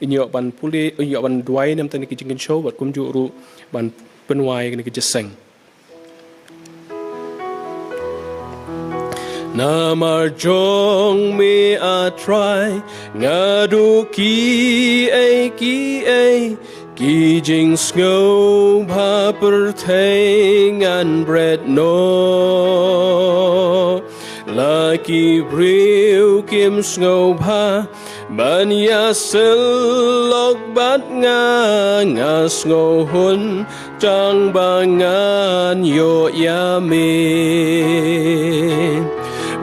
un ïoh ban pule, un ïoh ban duwai na bynta kane ka jingkynshew bad kumjuh ruh ban pynwai kane ka jingïaseng. Namar jong me, A Trai, nga duh kiei kiei, ki jingsngewbha pyrthei ngan bret noh. La ki briew kim sngewbha ban ïasyllok bad nga, nga sngewhun tang ba ngan ïoh ïa me.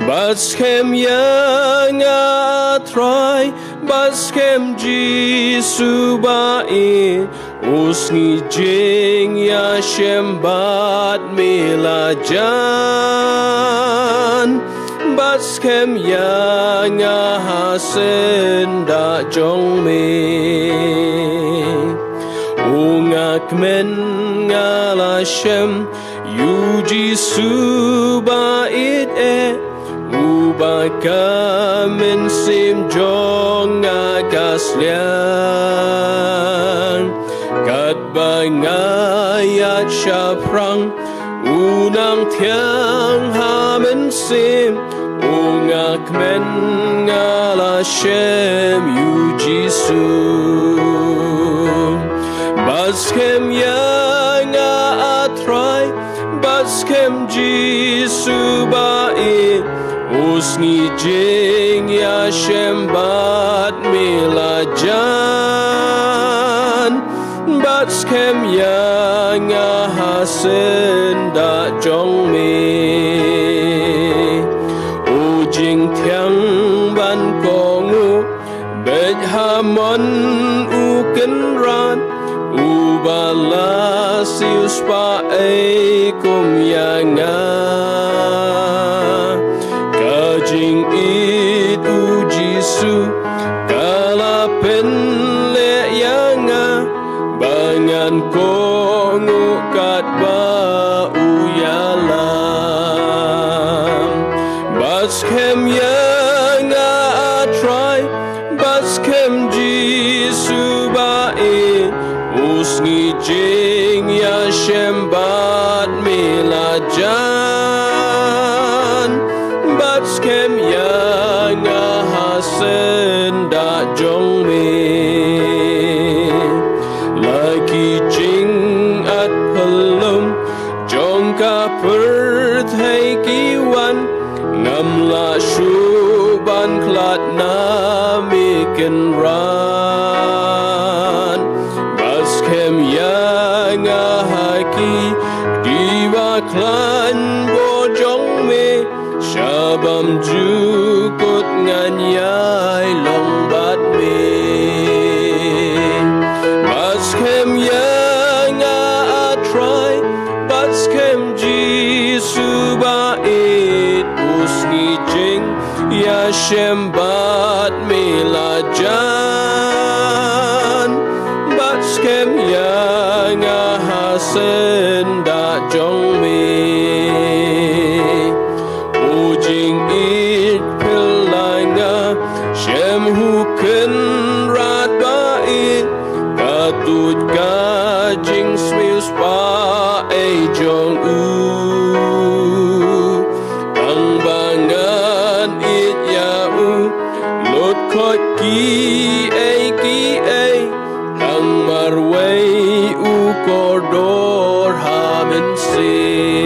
Bat skhem ïa nga, A Trai, bat skhem Jisu ba ïeit, u sngi jingïashem bad me la jan. Bat skhem ïa nga ha syndah jong me. U nga kmen nga la shem ïa u Jisu ba ïeit eh, uba ka mynsiem jong nga ka sliang. Katba nga ïaid shaphrang, u nang thiang ha mynsiem, u nga kmen nga la shem ïa u Jisu. Bat skhem ïa nga, A Trai, bat skhem Jisu ba ïeit, u sngi jingïashem bad me la jan. Bat skhem ïa nga ha syndah jong me. U jingthiang ban kohnguh, beit ha mon u Kynrad, uba la siew spah ei kum ïa nga. Ka jingïeit u Jisu ka la pynleh ïa nga, ba ngan kohnguh katba u ïalam. Bat skhem ïa nga, A Trai, bat skhem Jisu ba ïeit, u sngi jingïashem bad me la jan. Bat skhem ïa nga ha syndah jong me. La ki jingat phyllum jong ka pyrthei ki wan, ngam lah shuh ban khlad na me Kynrad. Bat skhem ïa nga ha ki, kiba khlaiñ bor jong me, sha bymjukut ngan ïai long bad me. Bat skhem ïa nga, A Trai, bat skhem Jisu ba ïeit, u sngi jingïashem bad me la jan. Bat skhem ïa nga ha syndah jong me. U jingïeit phylla nga, shem u Kynrad ba ïeit, Tut ka jingsngewspah ei jong u, tang ba ngan ïeit ïa u, lut khot kiei kiei, tang marwei u kordor ha mynsiem.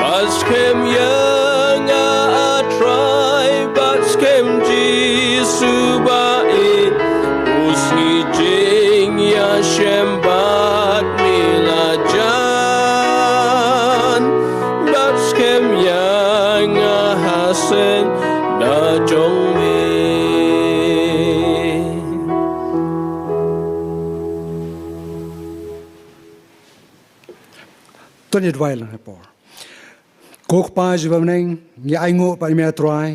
Bad skhem ïa nga, A Trai, bad skhem Jisu ba ïeit, u sngi jingïashem bad me la jan, bad skhem ïa nga ha seng da jong me. To ngin duwai lang ha por. Ko Kpa jong ngi ba ha bneng, ngi ainguh bad me, A Trai.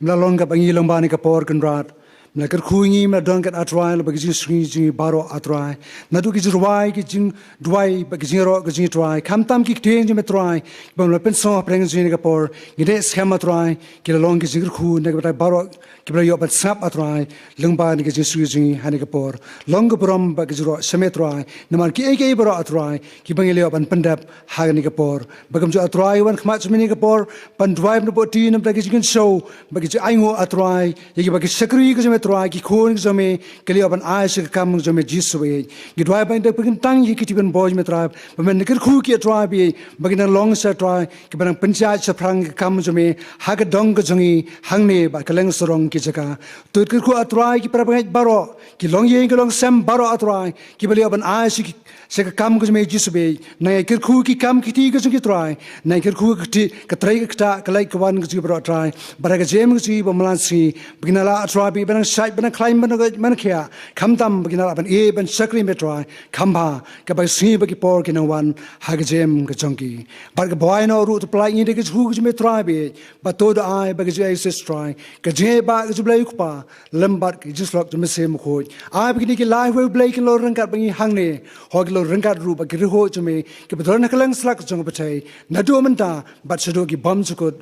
Me la long katba ngi lyngba kane ka por, Kynrad. Me la kyrkhu ïa ngi, me la don katba, A Trai, lyngba ki jingsngewsih jong ngi baroh, A Trai. Naduh ki jingrwai, ki jingduwai, bad ki jingïaroh ka jong ngi, Trai. Khamtam ki ktien jong me, Trai, kiba me la pynsngew hapdeng jong ngi ha kane ka por. Ngi dei skhem, A Trai, ki la long ki jingkyrkhu na ki batai baroh kiba la ïoh ban sngap, A Trai, lyngba kane ka jingsngewsih jong ngi ha kane ka por. Long ka burom bad ka jingïaroh sha me, Trai, namar kiei kiei baroh, A Trai, kiba ngi la ïoh ban pyndep ha kane ka por. Ba kumjuh, A Trai, wan khmat sha me ha kane ka por ban duwai, ban buhti na ka bynta ki jingkynshew bad ki jingainguh, A Trai, ïa kiba ki shakri ki jong me, Trai, ki khun ki jong me, ki la ïoh ban ai sha ka kam jong me, Jisu ba ïeit. Ngi duwai ba ngin da pynkyntang ïa ki kti ki ban bor jong me, Trai, ba men kyrkhu ki, A Trai, ba ïeit, ba kin nang long sha, Trai, kiba nang pynjah shaphrang ka kam jong me ha ka dong ka jong ngi hangne bad kylleng sarong ki jaka. To kyrkhu, A Trai, ki para bangeit baroh, ki longïing ki longsem baroh, A Trai, kiba la ïoh ban ai sha ki, sha ka kam ka jong me, Jisu ba ïeit. Nang ïa kyrkhu ki kam ki kti ka jong ki, Trai. Nang ïa kyrkhu ka kti, ka trei ka ktah, ka leit ka wan ka jong ki baroh, Trai. Bad ha ka jingim ka jong ki ba man la ka sngi, ba kin nang lah, A Trai, ba kin nang shait, ba kin nang khlaiñ, ba kin nang, ba kin nang khiah. Khamtam ba kin nang lah ban ïeit ban shakri me, Trai. Kham bha kaba ka sngi bad ki por ki nang wan ha ka jingim ka jong ki. Bad kaba wai noh ruh, to pyllait ïa ngi da ka jingkyrkhu ka jong me, Trai, ba ïeit. Bad to da ai ba ka jingaiei, Trai, ka jingaiei ba ka jong U Blei U Kpa, lem bad ka jingïasyllok jong U Mynsiem Bakhuid. Ai ba kine ki lai huwei U Blei kin long ryngkat bad ngi hangne. Hooid, kin long ryngkat ruh bad ki riewkhuid jong me kiba don ha kylleng sla ka jong ka pyrthei, naduh mynta bad shaduh ki bymjukut.